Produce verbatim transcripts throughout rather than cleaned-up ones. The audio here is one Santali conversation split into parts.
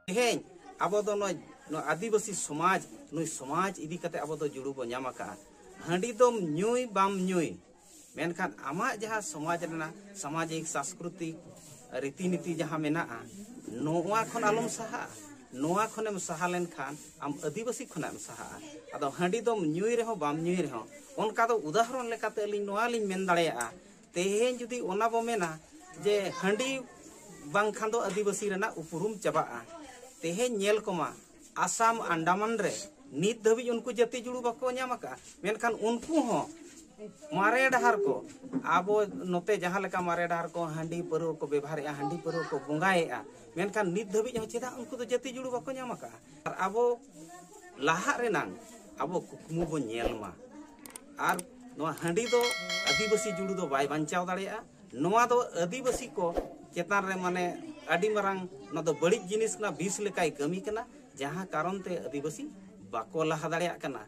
ᱛᱮᱦᱮᱧ ᱟᱵᱚ ᱫᱚ ᱱᱚᱜᱼᱚᱭ ᱱᱚᱣᱟ ᱟᱹᱫᱤᱵᱟᱹᱥᱤ ᱥᱚᱢᱟᱡᱽ, ᱱᱩᱭ ᱥᱚᱢᱟᱡᱽ ᱤᱫᱤ ᱠᱟᱛᱮ ᱟᱵᱚ ᱫᱚ ᱡᱩᱲᱩ ᱵᱚ ᱧᱟᱢ ᱟᱠᱟᱫᱼᱟ᱾ ᱦᱟᱺᱰᱤ ᱫᱚᱢ ᱧᱩᱭ ᱵᱟᱢ ᱧᱩᱭ, ᱢᱮᱱᱠᱷᱟᱱ ᱟᱢᱟᱜ ᱡᱟᱦᱟᱸ ᱥᱚᱢᱟᱡᱽ ᱨᱮᱱᱟᱜ ᱥᱟᱢᱟᱡᱤᱠ, ᱥᱟᱝᱥᱠᱨᱤᱛᱤᱠ ᱨᱤᱛᱤᱱᱤᱛᱤ ᱡᱟᱦᱟᱸ ᱢᱮᱱᱟᱜᱼᱟ, ᱱᱚᱣᱟ ᱠᱷᱚᱱ ᱟᱞᱚᱢ ᱥᱟᱦᱟᱜᱼᱟ᱾ ᱱᱚᱣᱟ ᱠᱷᱚᱱᱮᱢ ᱥᱟᱦᱟ ᱞᱮᱱᱠᱷᱟᱱ ᱟᱢ ᱟᱹᱫᱤᱵᱟᱹᱥᱤ ᱠᱷᱚᱱᱟᱜ ᱮᱢ ᱥᱟᱦᱟᱜᱼᱟ᱾ ᱟᱫᱚ ᱦᱟᱺᱰᱤ ᱫᱚᱢ ᱧᱩᱭ ᱨᱮᱦᱚᱸ ᱵᱟᱢ ᱧᱩᱭ ᱨᱮᱦᱚᱸ, ᱚᱱᱠᱟ ᱫᱚ ᱩᱫᱟᱦᱚᱨᱚᱱ ᱞᱮᱠᱟᱛᱮ ᱟᱹᱞᱤᱧ ᱱᱚᱣᱟ ᱞᱤᱧ ᱢᱮᱱ ᱫᱟᱲᱮᱭᱟᱜᱼᱟ, ᱛᱮᱦᱮᱧ ᱡᱩᱫᱤ ᱚᱱᱟ ᱵᱚ ᱢᱮᱱᱟ ᱡᱮ ᱦᱟᱺᱰᱤ ᱵᱟᱝᱠᱷᱟᱱ ᱫᱚ ᱟᱹᱫᱤᱵᱟᱹᱥᱤ ᱨᱮᱱᱟᱜ ᱩᱯᱨᱩᱢ ᱪᱟᱵᱟᱜᱼᱟ᱾ ᱛᱮᱦᱮᱧ ᱧᱮᱞ ᱠᱚᱢᱟ, ᱟᱥᱟᱢ ᱟᱱᱰᱟᱢᱟᱱ ᱨᱮ ᱱᱤᱛ ᱫᱷᱟᱹᱵᱤᱡ ᱩᱱᱠᱩ ᱡᱟᱹᱛᱤ ᱡᱩᱲᱩ ᱵᱟᱠᱚ ᱧᱟᱢ ᱟᱠᱟᱫᱼᱟ, ᱢᱮᱱᱠᱷᱟᱱ ᱩᱱᱠᱩ ᱦᱚᱸ ᱢᱟᱨᱮ ᱰᱟᱦᱟᱨ ᱠᱚ, ᱟᱵᱚ ᱱᱚᱛᱮ ᱡᱟᱦᱟᱸ ᱞᱮᱠᱟ ᱢᱟᱨᱮ ᱰᱟᱦᱟᱨ ᱠᱚ ᱦᱟᱺᱰᱤ ᱯᱟᱹᱨᱣᱟᱹ ᱠᱚ ᱵᱮᱵᱷᱟᱨᱮᱫᱼᱟ, ᱦᱟᱺᱰᱤ ᱯᱟᱹᱨᱣᱟᱹ ᱠᱚ ᱵᱚᱸᱜᱟᱭᱮᱫᱼᱟ, ᱢᱮᱱᱠᱷᱟᱱ ᱱᱤᱛ ᱫᱷᱟᱹᱵᱤᱡ ᱦᱚᱸ ᱪᱮᱫᱟᱜ ᱩᱱᱠᱩ ᱫᱚ ᱡᱟᱹᱛᱤ ᱡᱩᱲᱩ ᱵᱟᱠᱚ ᱧᱟᱢ ᱟᱠᱟᱫᱼᱟ? ᱟᱨ ᱟᱵᱚ ᱞᱟᱦᱟᱜ ᱨᱮᱱᱟᱝ ᱟᱵᱚ ᱠᱩᱠᱢᱩ ᱵᱚ ᱧᱮᱞ ᱢᱟ᱾ ᱟᱨ ᱱᱚᱣᱟ ᱦᱟᱺᱰᱤ ᱫᱚ ᱟᱹᱫᱤᱵᱟᱹᱥᱤ ᱡᱩᱲᱩ ᱫᱚ ᱵᱟᱭ ᱵᱟᱧᱪᱟᱣ ᱫᱟᱲᱮᱭᱟᱜᱼᱟ᱾ ᱱᱚᱣᱟ ᱫᱚ ᱟᱹᱫᱤᱵᱟᱹᱥᱤ ᱠᱚ ᱪᱮᱛᱟᱱ ᱨᱮ ᱢᱟᱱᱮ ᱟᱹᱰᱤ ᱢᱟᱨᱟᱝ ᱱᱚᱣᱟ ᱫᱚ ᱵᱟᱹᱲᱤᱡ ᱡᱤᱱᱤᱥ ᱠᱟᱱᱟ, ᱵᱤᱥ ᱞᱮᱠᱟᱭ ᱠᱟᱹᱢᱤ ᱠᱟᱱᱟ, ᱡᱟᱦᱟᱸ ᱠᱟᱨᱚᱱ ᱛᱮ ᱟᱹᱫᱤᱵᱟᱹᱥᱤ ᱵᱟᱠᱚ ᱞᱟᱦᱟ ᱫᱟᱲᱮᱭᱟᱜ ᱠᱟᱱᱟ᱾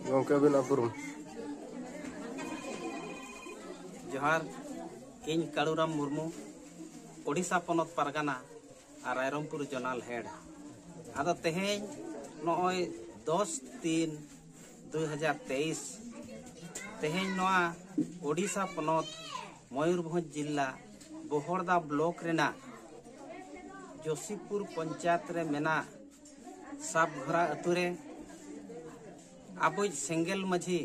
ᱜᱚᱢᱠᱮ, ᱟᱹᱵᱤᱱᱟᱜ ᱩᱯᱨᱩᱢ? ᱡᱚᱦᱟᱨ, ᱤᱧ ᱠᱟᱲᱩᱨᱟᱢ ᱢᱩᱨᱢᱩ, ᱳᱰᱤᱥᱟ ᱯᱚᱱᱚᱛ ᱯᱟᱨᱜᱟᱱᱟ ᱟᱨ ᱨᱟᱭᱨᱚᱝᱯᱩᱨ ᱡᱚᱱᱟᱞ ᱦᱮᱰ᱾ ᱟᱫᱚ ᱛᱮᱦᱮᱧ ᱱᱚᱜᱼᱚᱭ ᱫᱚᱥ ᱛᱤᱱ ᱫᱩ ᱦᱟᱡᱟᱨ ᱛᱮᱭᱤᱥ, ᱛᱮᱦᱮᱧ ᱱᱚᱣᱟ ᱳᱰᱤᱥᱟ ᱯᱚᱱᱚᱛ ᱢᱚᱭᱩᱨᱵᱷᱚᱸᱡᱽ ᱡᱤᱞᱟ ᱵᱚᱦᱚᱲᱫᱟ ᱵᱞᱚᱠ ᱨᱮᱱᱟᱜ ᱡᱳᱥᱤᱯᱩᱨ ᱯᱚᱧᱪᱟᱭᱮᱛ ᱨᱮ ᱢᱮᱱᱟᱜ ᱥᱟᱵᱜᱷᱚᱨᱟ ᱟᱹᱛᱩ ᱨᱮ ᱟᱵᱚᱭᱤᱡ ᱥᱮᱸᱜᱮᱞ ᱢᱟᱹᱡᱷᱤ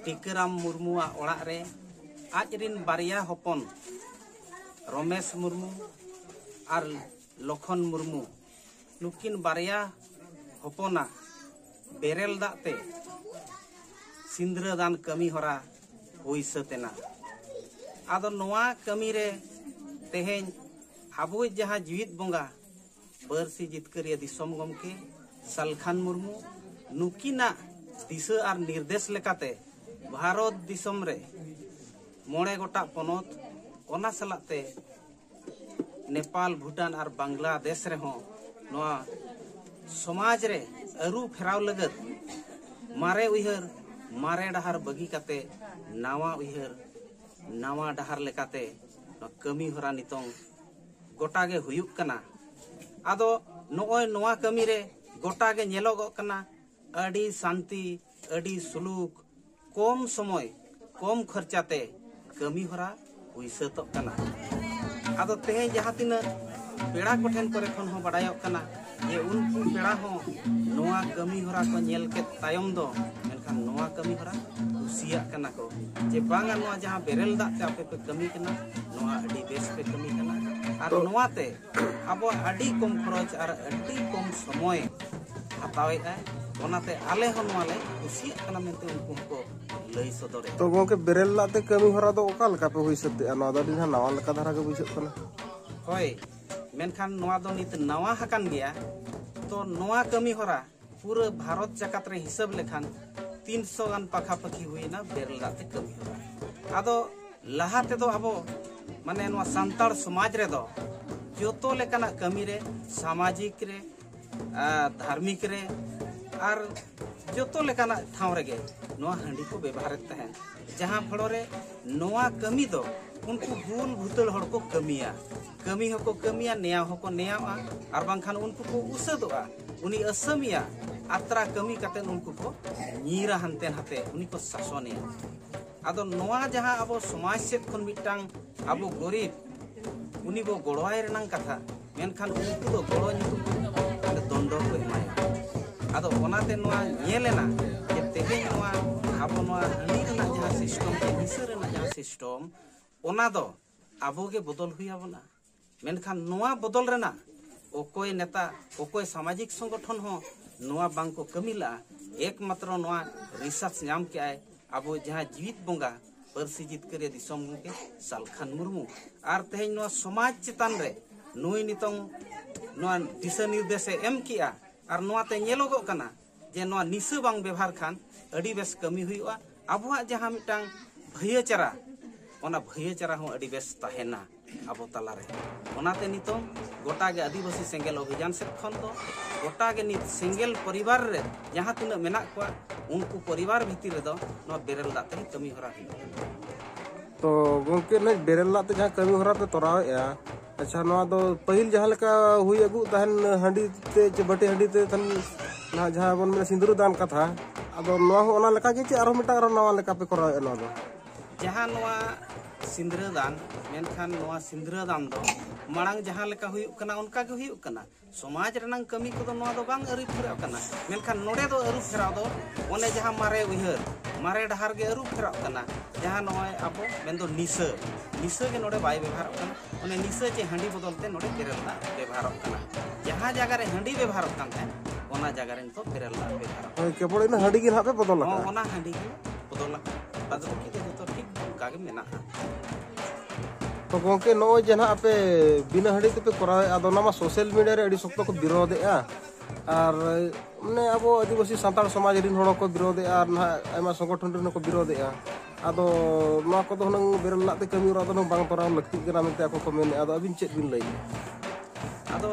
ᱴᱤᱠᱟᱹᱨᱟᱢ ᱢᱩᱨᱢᱩᱣᱟᱜ ᱚᱲᱟᱜ ᱨᱮ ᱟᱡ ᱨᱤᱱ ᱵᱟᱨᱭᱟ ᱦᱚᱯᱚᱱ ᱨᱚᱢᱮᱥ ᱢᱩᱨᱢᱩ ᱟᱨ ᱞᱚᱠᱷᱚᱱ ᱢᱩᱨᱢᱩ, ᱱᱩᱠᱤᱱ ᱵᱟᱨᱭᱟ ᱦᱚᱯᱚᱱᱟᱜ ᱵᱮᱨᱮᱞ ᱫᱟᱜ ᱛᱮ ᱥᱤᱸᱫᱽᱨᱟᱹ ᱫᱟᱱ ᱠᱟᱹᱢᱤ ᱦᱚᱨᱟ ᱦᱩᱭ ᱥᱟᱹᱛ ᱮᱱᱟ᱾ ᱟᱫᱚ ᱱᱚᱣᱟ ᱠᱟᱹᱢᱤ ᱨᱮ ᱛᱮᱦᱮᱧ ᱟᱵᱚᱭᱤᱡ ᱡᱟᱦᱟᱸ ᱡᱤᱣᱤᱫ ᱵᱚᱸᱜᱟ ᱯᱟᱹᱨᱥᱤ ᱡᱤᱛᱠᱟᱹᱨᱤᱭᱟᱹ ᱫᱤᱥᱚᱢ ᱜᱚᱢᱠᱮ ᱥᱟᱞᱠᱷᱟᱱ ᱢᱩᱨᱢᱩ, ᱱᱩᱠᱤᱱᱟᱜ ᱫᱤᱥᱟᱹ ᱟᱨ ᱱᱤᱨᱫᱮᱥ ᱞᱮᱠᱟᱛᱮ ᱵᱷᱟᱨᱚᱛ ᱫᱤᱥᱚᱢ ᱨᱮ ᱢᱚᱬᱮ ᱜᱚᱴᱟᱝ ᱯᱚᱱᱚᱛ, ᱚᱱᱟ ᱥᱟᱞᱟᱜ ᱛᱮ ᱱᱮᱯᱟᱞ, ᱵᱷᱩᱴᱟᱱ ᱟᱨ ᱵᱟᱝᱞᱟᱫᱮᱥ ᱨᱮᱦᱚᱸ ᱱᱚᱣᱟ ᱥᱚᱢᱟᱡᱽ ᱨᱮ ᱟᱹᱨᱩ ᱯᱷᱮᱨᱟᱣ ᱞᱟᱹᱜᱤᱫ ᱢᱟᱨᱮ ᱩᱭᱦᱟᱹᱨ, ᱢᱟᱨᱮ ᱰᱟᱦᱟᱨ ᱵᱟᱹᱜᱤ ᱠᱟᱛᱮ ᱱᱟᱣᱟ ᱩᱭᱦᱟᱹᱨ, ᱱᱟᱣᱟ ᱰᱟᱦᱟᱨ ᱞᱮᱠᱟᱛᱮ ᱱᱚᱣᱟ ᱠᱟᱹᱢᱤ ᱦᱚᱨᱟ ᱱᱤᱛᱚᱝ ᱜᱚᱴᱟ ᱜᱮ ᱦᱩᱭᱩᱜ ᱠᱟᱱᱟ᱾ ᱟᱫᱚ ᱱᱚᱜᱼᱚᱭ ᱱᱚᱣᱟ ᱠᱟᱹᱢᱤ ᱨᱮ ᱜᱚᱴᱟ ᱜᱮ ᱧᱮᱞᱚᱜᱚᱜ ᱠᱟᱱᱟ, ᱟᱹᱰᱤ ᱥᱟᱱᱛᱤ, ᱟᱹᱰᱤ ᱥᱩᱞᱩᱠ, ᱠᱚᱢ ᱥᱚᱢᱚᱭ, ᱠᱚᱢ ᱠᱷᱚᱨᱪᱟ ᱛᱮ ᱠᱟᱹᱢᱤ ᱦᱚᱨᱟ ᱦᱩᱭ ᱥᱟᱹᱛᱚᱜ ᱠᱟᱱᱟ᱾ ᱟᱫᱚ ᱛᱮᱦᱮᱧ ᱡᱟᱦᱟᱸ ᱛᱤᱱᱟᱹᱜ ᱯᱮᱲᱟ ᱠᱚᱴᱷᱮᱱ ᱠᱚᱨᱮ ᱠᱷᱚᱱ ᱦᱚᱸ ᱵᱟᱰᱟᱭᱚᱜ ᱠᱟᱱᱟ ᱡᱮ ᱩᱱᱠᱩ ᱯᱮᱲᱟ ᱦᱚᱸ ᱱᱚᱣᱟ ᱠᱟᱹᱢᱤ ᱦᱚᱨᱟ ᱠᱚ ᱧᱮᱞ ᱠᱮᱫ ᱛᱟᱭᱚᱢ ᱫᱚ ᱢᱮᱱᱠᱷᱟᱱ ᱱᱚᱣᱟ ᱠᱟᱹᱢᱤ ᱦᱚᱨᱟ ᱠᱩᱥᱤᱭᱟᱜ ᱠᱟᱱᱟ ᱠᱚ ᱡᱮ ᱵᱟᱝᱟ, ᱱᱚᱣᱟ ᱡᱟᱦᱟᱸ ᱵᱮᱨᱮᱞ ᱫᱟᱜ ᱛᱮ ᱟᱯᱮ ᱯᱮ ᱠᱟᱹᱢᱤ ᱠᱟᱱᱟ, ᱱᱚᱣᱟ ᱟᱹᱰᱤ ᱵᱮᱥ ᱯᱮ ᱠᱟᱹᱢᱤ ᱠᱟᱱᱟ᱾ ᱟᱨ ᱱᱚᱣᱟᱛᱮ ᱟᱵᱚᱣᱟᱜ ᱟᱹᱰᱤ ᱠᱚᱢ ᱠᱷᱚᱨᱚᱪ ᱟᱨ ᱟᱹᱰᱤ ᱠᱚᱢ ᱥᱚᱢᱚᱭ ᱦᱟᱛᱟᱣᱮᱫᱼᱟᱭ᱾ ᱚᱱᱟᱛᱮ ᱟᱞᱮ ᱦᱚᱸ ᱱᱚᱣᱟ ᱞᱮ ᱠᱩᱥᱤᱭᱟᱜ ᱠᱟᱱᱟ ᱢᱮᱱᱛᱮ ᱩᱱᱠᱩ ᱦᱚᱸᱠᱚ ᱞᱟᱹᱭ ᱥᱚᱫᱚᱨᱮᱫᱼᱟ᱾ ᱛᱚ ᱜᱚᱢᱠᱮ, ᱵᱮᱨᱮᱞ ᱫᱟᱜ ᱛᱮ ᱠᱟᱹᱢᱤ ᱦᱚᱨᱟ ᱫᱚ ᱚᱠᱟ ᱞᱮᱠᱟ ᱯᱮ ᱦᱩᱭ ᱥᱟᱹᱛ ᱮᱫᱼᱟ? ᱱᱚᱣᱟ ᱫᱚ ᱟᱹᱰᱤ ᱱᱟᱣᱟ ᱞᱮᱠᱟ ᱫᱷᱟᱨᱟ ᱜᱮ ᱵᱩᱡᱷᱟᱹᱜ ᱠᱟᱱᱟ᱾ ᱦᱳᱭ, ᱢᱮᱱᱠᱷᱟᱱ ᱱᱚᱣᱟ ᱫᱚ ᱱᱤᱛ ᱱᱟᱣᱟ ᱟᱠᱟᱱ ᱜᱮᱭᱟ᱾ ᱛᱚ ᱱᱚᱣᱟ ᱠᱟᱹᱢᱤ ᱦᱚᱨᱟ ᱯᱩᱨᱟᱹ ᱵᱷᱟᱨᱚᱛ ᱡᱟᱠᱟᱛ ᱨᱮ ᱦᱤᱥᱟᱹᱵ ᱞᱮᱠᱷᱟᱱ ᱛᱤᱱᱥᱚ ᱜᱟᱱ ᱯᱟᱠᱷᱟ ᱯᱟᱹᱠᱷᱤ ᱦᱩᱭᱮᱱᱟ ᱵᱮᱨᱮᱞ ᱫᱟᱜ ᱛᱮ ᱠᱟᱹᱢᱤ ᱦᱚᱨᱟ᱾ ᱟᱫᱚ ᱞᱟᱦᱟ ᱛᱮᱫᱚ ᱟᱵᱚ ᱢᱟᱱᱮ ᱱᱚᱣᱟ ᱥᱟᱱᱛᱟᱲ ᱥᱚᱢᱟᱡᱽ ᱨᱮᱫᱚ ᱡᱚᱛᱚ ᱞᱮᱠᱟᱱᱟᱜ ᱠᱟᱹᱢᱤ ᱨᱮ, ᱥᱟᱢᱟᱡᱤᱠ ᱨᱮ, ᱟᱨ ᱫᱷᱟᱨᱢᱤᱠ ᱨᱮ, ᱟᱨ ᱡᱚᱛᱚ ᱞᱮᱠᱟᱱᱟᱜ ᱴᱷᱟᱶ ᱨᱮᱜᱮ ᱱᱚᱣᱟ ᱦᱟᱺᱰᱤ ᱠᱚ ᱵᱮᱵᱚᱦᱟᱨᱮᱫ ᱛᱟᱦᱮᱸᱫ, ᱡᱟᱦᱟᱸ ᱯᱷᱚᱲᱚ ᱨᱮ ᱱᱚᱣᱟ ᱠᱟᱹᱢᱤ ᱫᱚ ᱩᱱᱠᱩ ᱵᱩᱞ ᱵᱷᱩᱛᱟᱹᱲ ᱦᱚᱲ ᱠᱚ ᱠᱟᱹᱢᱤᱭᱟ᱾ ᱠᱟᱹᱢᱤ ᱦᱚᱸᱠᱚ ᱠᱟᱹᱢᱤᱭᱟ, ᱱᱮᱭᱟᱣ ᱦᱚᱸᱠᱚ ᱱᱮᱭᱟᱣᱟ, ᱟᱨ ᱵᱟᱝᱠᱷᱟᱱ ᱩᱱᱠᱩ ᱠᱚ ᱩᱥᱟᱹᱫᱚᱜᱼᱟ᱾ ᱩᱱᱤ ᱟᱹᱥᱟᱹᱢᱤᱭᱟ ᱟᱛᱨᱟ ᱠᱟᱹᱢᱤ ᱠᱟᱛᱮ ᱩᱱᱠᱩ ᱠᱚ ᱧᱤᱨᱟ ᱦᱟᱱᱛᱮ ᱱᱟᱛᱮ, ᱩᱱᱤ ᱠᱚ ᱥᱟᱥᱚᱱᱮᱭᱟ᱾ ᱟᱫᱚ ᱱᱚᱣᱟ ᱡᱟᱦᱟᱸ ᱟᱵᱚ ᱥᱚᱢᱟᱡᱽ ᱥᱮᱫ ᱠᱷᱚᱱ ᱢᱤᱫᱴᱟᱝ ᱟᱵᱚ ᱜᱚᱨᱤᱵ ᱩᱱᱤ ᱵᱚ ᱜᱚᱲᱚᱣᱟᱭ ᱨᱮᱱᱟᱝ ᱠᱟᱛᱷᱟ, ᱢᱮᱱᱠᱷᱟᱱ ᱩᱱᱠᱩ ᱫᱚ ᱜᱚᱲᱚ ᱧᱩᱛᱩᱢ ᱛᱮ ᱫᱚᱱᱰᱚ ᱠᱚ ᱮᱢᱟᱭᱟ᱾ ᱟᱫᱚ ᱚᱱᱟᱛᱮ ᱱᱚᱣᱟ ᱧᱮᱞ ᱮᱱᱟ ᱡᱮ ᱛᱮᱦᱮᱧ ᱱᱚᱣᱟ ᱟᱵᱚ ᱱᱚᱣᱟ ᱦᱟᱺᱰᱤ ᱨᱮᱱᱟᱜ ᱡᱟᱦᱟᱸ ᱥᱤᱥᱴᱚᱢ ᱥᱮ ᱱᱤᱥᱟᱹ ᱨᱮᱱᱟᱜ ᱡᱟᱦᱟᱸ ᱥᱤᱥᱴᱚᱢ, ᱚᱱᱟ ᱫᱚ ᱟᱵᱚ ᱜᱮ ᱵᱚᱫᱚᱞ ᱦᱩᱭ ᱟᱵᱚᱱᱟ᱾ ᱢᱮᱱᱠᱷᱟᱱ ᱱᱚᱣᱟ ᱵᱚᱫᱚᱞ ᱨᱮᱱᱟᱜ ᱚᱠᱚᱭ ᱱᱮᱛᱟ, ᱚᱠᱚᱭ ᱥᱟᱢᱟᱡᱤᱠ ᱥᱚᱝᱜᱚᱴᱷᱚᱱ ᱦᱚᱸ ᱱᱚᱣᱟ ᱵᱟᱝ ᱠᱚ ᱠᱟᱹᱢᱤ ᱞᱟᱜᱼᱟ᱾ ᱮᱠᱢᱟᱛᱨᱚ ᱱᱚᱣᱟ ᱨᱤᱥᱟᱨᱪ ᱧᱟᱢ ᱠᱮᱜᱼᱟᱭ ᱟᱵᱚ ᱡᱟᱦᱟᱸ ᱡᱤᱣᱤᱫ ᱵᱚᱸᱜᱟ ᱯᱟᱹᱨᱥᱤ ᱡᱤᱛᱠᱟᱹᱨᱤᱭᱟᱹ ᱫᱤᱥᱚᱢ ᱜᱚᱢᱠᱮ ᱥᱟᱞᱠᱷᱟᱱ ᱢᱩᱨᱢᱩ᱾ ᱟᱨ ᱛᱮᱦᱮᱧ ᱱᱚᱣᱟ ᱥᱚᱢᱟᱡᱽ ᱪᱮᱛᱟᱱ ᱨᱮ ᱱᱩᱭ ᱱᱤᱛᱚᱝ ᱱᱚᱣᱟ ᱫᱤᱥᱟᱹ ᱱᱤᱨᱫᱮᱥᱮ ᱮᱢ ᱠᱮᱜᱼᱟ᱾ ᱟᱨ ᱱᱚᱣᱟᱛᱮ ᱧᱮᱞᱚᱜᱚᱜ ᱠᱟᱱᱟ ᱡᱮ ᱱᱚᱣᱟ ᱱᱤᱥᱟᱹ ᱵᱟᱝ ᱵᱮᱵᱷᱟᱨ ᱠᱷᱟᱱ ᱟᱹᱰᱤ ᱵᱮᱥ ᱠᱟᱹᱢᱤ ᱦᱩᱭᱩᱜᱼᱟ᱾ ᱟᱵᱚᱣᱟᱜ ᱡᱟᱦᱟᱸ ᱢᱤᱫᱴᱟᱝ ᱵᱷᱟᱹᱭᱟᱹᱪᱟᱨᱟ, ᱚᱱᱟ ᱵᱷᱟᱹᱭᱟᱹ ᱪᱟᱨᱟ ᱦᱚᱸ ᱟᱹᱰᱤ ᱵᱮᱥ ᱛᱟᱦᱮᱱᱟ ᱟᱵᱚ ᱛᱟᱞᱟᱨᱮ᱾ ᱚᱱᱟᱛᱮ ᱱᱤᱛᱚᱝ ᱜᱚᱴᱟ ᱜᱮ ᱟᱹᱫᱤᱵᱟᱹᱥᱤ ᱥᱮᱸᱜᱮᱞ ᱚᱵᱷᱤᱡᱟᱱ ᱥᱮᱫ ᱠᱷᱚᱱ ᱫᱚ ᱜᱚᱴᱟ ᱜᱮ ᱱᱤᱛ ᱥᱮᱸᱜᱮᱞ ᱯᱚᱨᱤᱵᱟᱨ ᱨᱮ ᱡᱟᱦᱟᱸ ᱛᱤᱱᱟᱹᱜ ᱢᱮᱱᱟᱜ ᱠᱚᱣᱟ, ᱩᱱᱠᱩ ᱯᱚᱨᱤᱵᱟᱨ ᱵᱷᱤᱛᱤᱨ ᱨᱮᱫᱚ ᱱᱚᱣᱟ ᱵᱮᱨᱮᱞ ᱫᱟᱜ ᱛᱮᱜᱮ ᱠᱟᱹᱢᱤ ᱦᱚᱨᱟ ᱦᱩᱭᱩᱜ ᱠᱟᱱᱟ᱾ ᱛᱚ ᱜᱚᱢᱠᱮ, ᱱᱚᱜᱼᱚᱭ ᱵᱮᱨᱮᱞ ᱫᱟᱜ ᱛᱮ ᱡᱟᱦᱟᱸ ᱠᱟᱹᱢᱤ ᱦᱚᱨᱟ ᱯᱮ ᱛᱚᱨᱟᱣᱮᱫᱼᱟ, ᱟᱪᱪᱷᱟ, ᱱᱚᱣᱟ ᱫᱚ ᱯᱟᱹᱦᱤᱞ ᱡᱟᱦᱟᱸ ᱞᱮᱠᱟ ᱦᱩᱭ ᱟᱹᱜᱩ ᱛᱟᱦᱮᱱ, ᱦᱟᱺᱰᱤ ᱛᱮ ᱪᱮ ᱵᱟᱹᱴᱤ ᱦᱟᱺᱰᱤ ᱛᱮ ᱛᱟᱦᱮᱱ, ᱱᱟᱦᱟᱜ ᱡᱟᱦᱟᱸ ᱵᱚᱱ ᱢᱮᱱᱟ ᱥᱤᱸᱫᱽᱨᱟᱹ ᱫᱟᱱ ᱠᱟᱛᱷᱟ, ᱟᱫᱚ ᱱᱚᱣᱟ ᱦᱚᱸ ᱚᱱᱟ ᱞᱮᱠᱟ ᱜᱮ ᱪᱮ ᱟᱨᱦᱚᱸ ᱢᱤᱫᱴᱟᱝ ᱟᱨᱦᱚᱸ ᱱᱟᱣᱟ ᱞᱮᱠᱟ ᱯᱮ ᱠᱚᱨᱟᱣᱮᱫᱼᱟ ᱱᱚᱣᱟ ᱫᱚ? ᱡᱟᱦᱟᱸ ᱱᱚᱣᱟ ᱥᱤᱸᱫᱽᱨᱟᱹ ᱫᱟᱱ, ᱢᱮᱱᱠᱷᱟᱱ ᱱᱚᱣᱟ ᱥᱤᱸᱫᱽᱨᱟᱹ ᱫᱟᱱ ᱫᱚ ᱢᱟᱲᱟᱝ ᱡᱟᱦᱟᱸ ᱞᱮᱠᱟ ᱦᱩᱭᱩᱜ ᱠᱟᱱᱟ, ᱚᱱᱠᱟ ᱜᱮ ᱦᱩᱭᱩᱜ ᱠᱟᱱᱟ᱾ ᱥᱚᱢᱟᱡᱽ ᱨᱮᱱᱟᱜ ᱠᱟᱹᱢᱤ ᱠᱚᱫᱚ ᱱᱚᱣᱟ ᱫᱚ ᱵᱟᱝ ᱟᱹᱨᱩ ᱯᱷᱮᱨᱟᱜ ᱠᱟᱱᱟ, ᱢᱮᱱᱠᱷᱟᱱ ᱱᱚᱰᱮ ᱫᱚ ᱟᱹᱨᱩ ᱯᱷᱮᱨᱟᱣ ᱫᱚ ᱚᱱᱮ ᱡᱟᱦᱟᱸ ᱢᱟᱨᱮ ᱩᱭᱦᱟᱹᱨ, ᱢᱟᱨᱮ ᱰᱟᱦᱟᱨ ᱜᱮ ᱟᱹᱨᱩ ᱯᱷᱮᱨᱟᱜ ᱠᱟᱱᱟ᱾ ᱡᱟᱦᱟᱸ ᱱᱚᱜᱼᱚᱭ ᱟᱵᱚ ᱢᱮᱱᱫᱚ ᱱᱤᱥᱟᱹ, ᱱᱤᱥᱟᱹ ᱜᱮ ᱱᱚᱰᱮ ᱵᱟᱭ ᱵᱮᱵᱷᱟᱨᱚᱜ ᱠᱟᱱᱟ᱾ ᱚᱱᱮ ᱱᱤᱥᱟᱹ ᱪᱮ ᱦᱟᱺᱰᱤ ᱵᱚᱫᱚᱞ ᱛᱮ ᱱᱚᱰᱮ ᱵᱮᱨᱮᱞ ᱫᱟᱜ ᱵᱮᱵᱷᱟᱨᱚᱜ ᱠᱟᱱᱟ᱾ ᱡᱟᱦᱟᱸ ᱡᱟᱭᱜᱟ ᱨᱮ ᱦᱟᱺᱰᱤ ᱵᱮᱵᱷᱟᱨᱚᱜ ᱠᱟᱱ ᱛᱟᱦᱮᱸᱫ, ᱚᱱᱟ ᱡᱟᱭᱜᱟ ᱨᱮ ᱱᱤᱛᱚᱜ ᱵᱮᱨᱮᱞ ᱫᱟᱜ ᱵᱮᱵᱷᱟᱨᱚᱜ ᱠᱟᱱᱟ᱾ ᱦᱳᱭ, ᱠᱮᱵᱚᱞ ᱤᱱᱟᱹ ᱦᱟᱺᱰᱤ ᱜᱮ ᱱᱟᱦᱟᱜ ᱯᱮ ᱵᱚᱫᱚᱞ ᱦᱚᱸ, ᱟᱠᱟᱫᱼᱟ᱾ ᱚᱱᱟ ᱦᱟᱺᱰᱤ ᱜᱮ ᱵᱚᱫᱚᱞ ᱟᱠᱟᱱᱟ᱾ ᱵᱟᱫ ᱵᱟᱹᱠᱤ ᱫᱚ ᱡᱚᱛᱚ ᱴᱷᱤᱠ ᱚᱱᱠᱟ ᱜᱮ ᱢᱮᱱᱟᱜᱼᱟ᱾ ᱛᱚ ᱜᱚᱢᱠᱮ, ᱱᱚᱜᱼᱚᱭ ᱡᱮ ᱱᱟᱦᱟᱜ ᱟᱯᱮ ᱵᱤᱱᱟᱹ ᱦᱟᱺᱰᱤ ᱛᱮᱯᱮ ᱠᱚᱨᱟᱣᱮᱫᱼᱟ, ᱟᱫᱚ ᱚᱱᱟ ᱢᱟ ᱥᱳᱥᱟᱞ ᱢᱤᱰᱤᱭᱟ ᱨᱮ ᱟᱹᱰᱤ ᱥᱚᱠᱛᱚ ᱠᱚ ᱵᱤᱨᱳᱫᱮᱜᱼᱟ, ᱟᱨ ᱢᱟᱱᱮ ᱟᱵᱚ ᱟᱹᱫᱤᱵᱟᱹᱥᱤ ᱥᱟᱱᱛᱟᱲ ᱥᱚᱢᱟᱡᱽ ᱨᱤᱱ ᱦᱚᱲ ᱦᱚᱸᱠᱚ ᱵᱤᱨᱳᱫᱮᱜᱼᱟ, ᱟᱨ ᱱᱟᱦᱟᱜ ᱟᱭᱢᱟ ᱥᱚᱝᱜᱚᱴᱷᱚᱱ ᱨᱤᱱ ᱦᱚᱸᱠᱚ ᱵᱤᱨᱳᱫᱮᱜᱼᱟ᱾ ᱟᱫᱚ ᱱᱚᱣᱟ ᱠᱚᱫᱚ ᱦᱩᱱᱟᱹᱝ ᱵᱮᱨᱮᱞ ᱫᱟᱜ ᱛᱮ ᱠᱟᱹᱢᱤ ᱦᱚᱨᱟ ᱫᱚ ᱦᱩᱱᱟᱹᱝ ᱵᱟᱝ ᱛᱚᱨᱟᱣ ᱞᱟᱹᱠᱛᱤᱜ ᱠᱟᱱᱟ ᱢᱮᱱᱛᱮ ᱟᱠᱚ ᱠᱚ ᱢᱮᱱᱮᱫᱼᱟ᱾ ᱟᱫᱚ ᱟᱹᱵᱤᱱ ᱪᱮᱫ ᱵᱤᱱ ᱞᱟᱹᱭᱮᱫᱼᱟ? ᱟᱫᱚ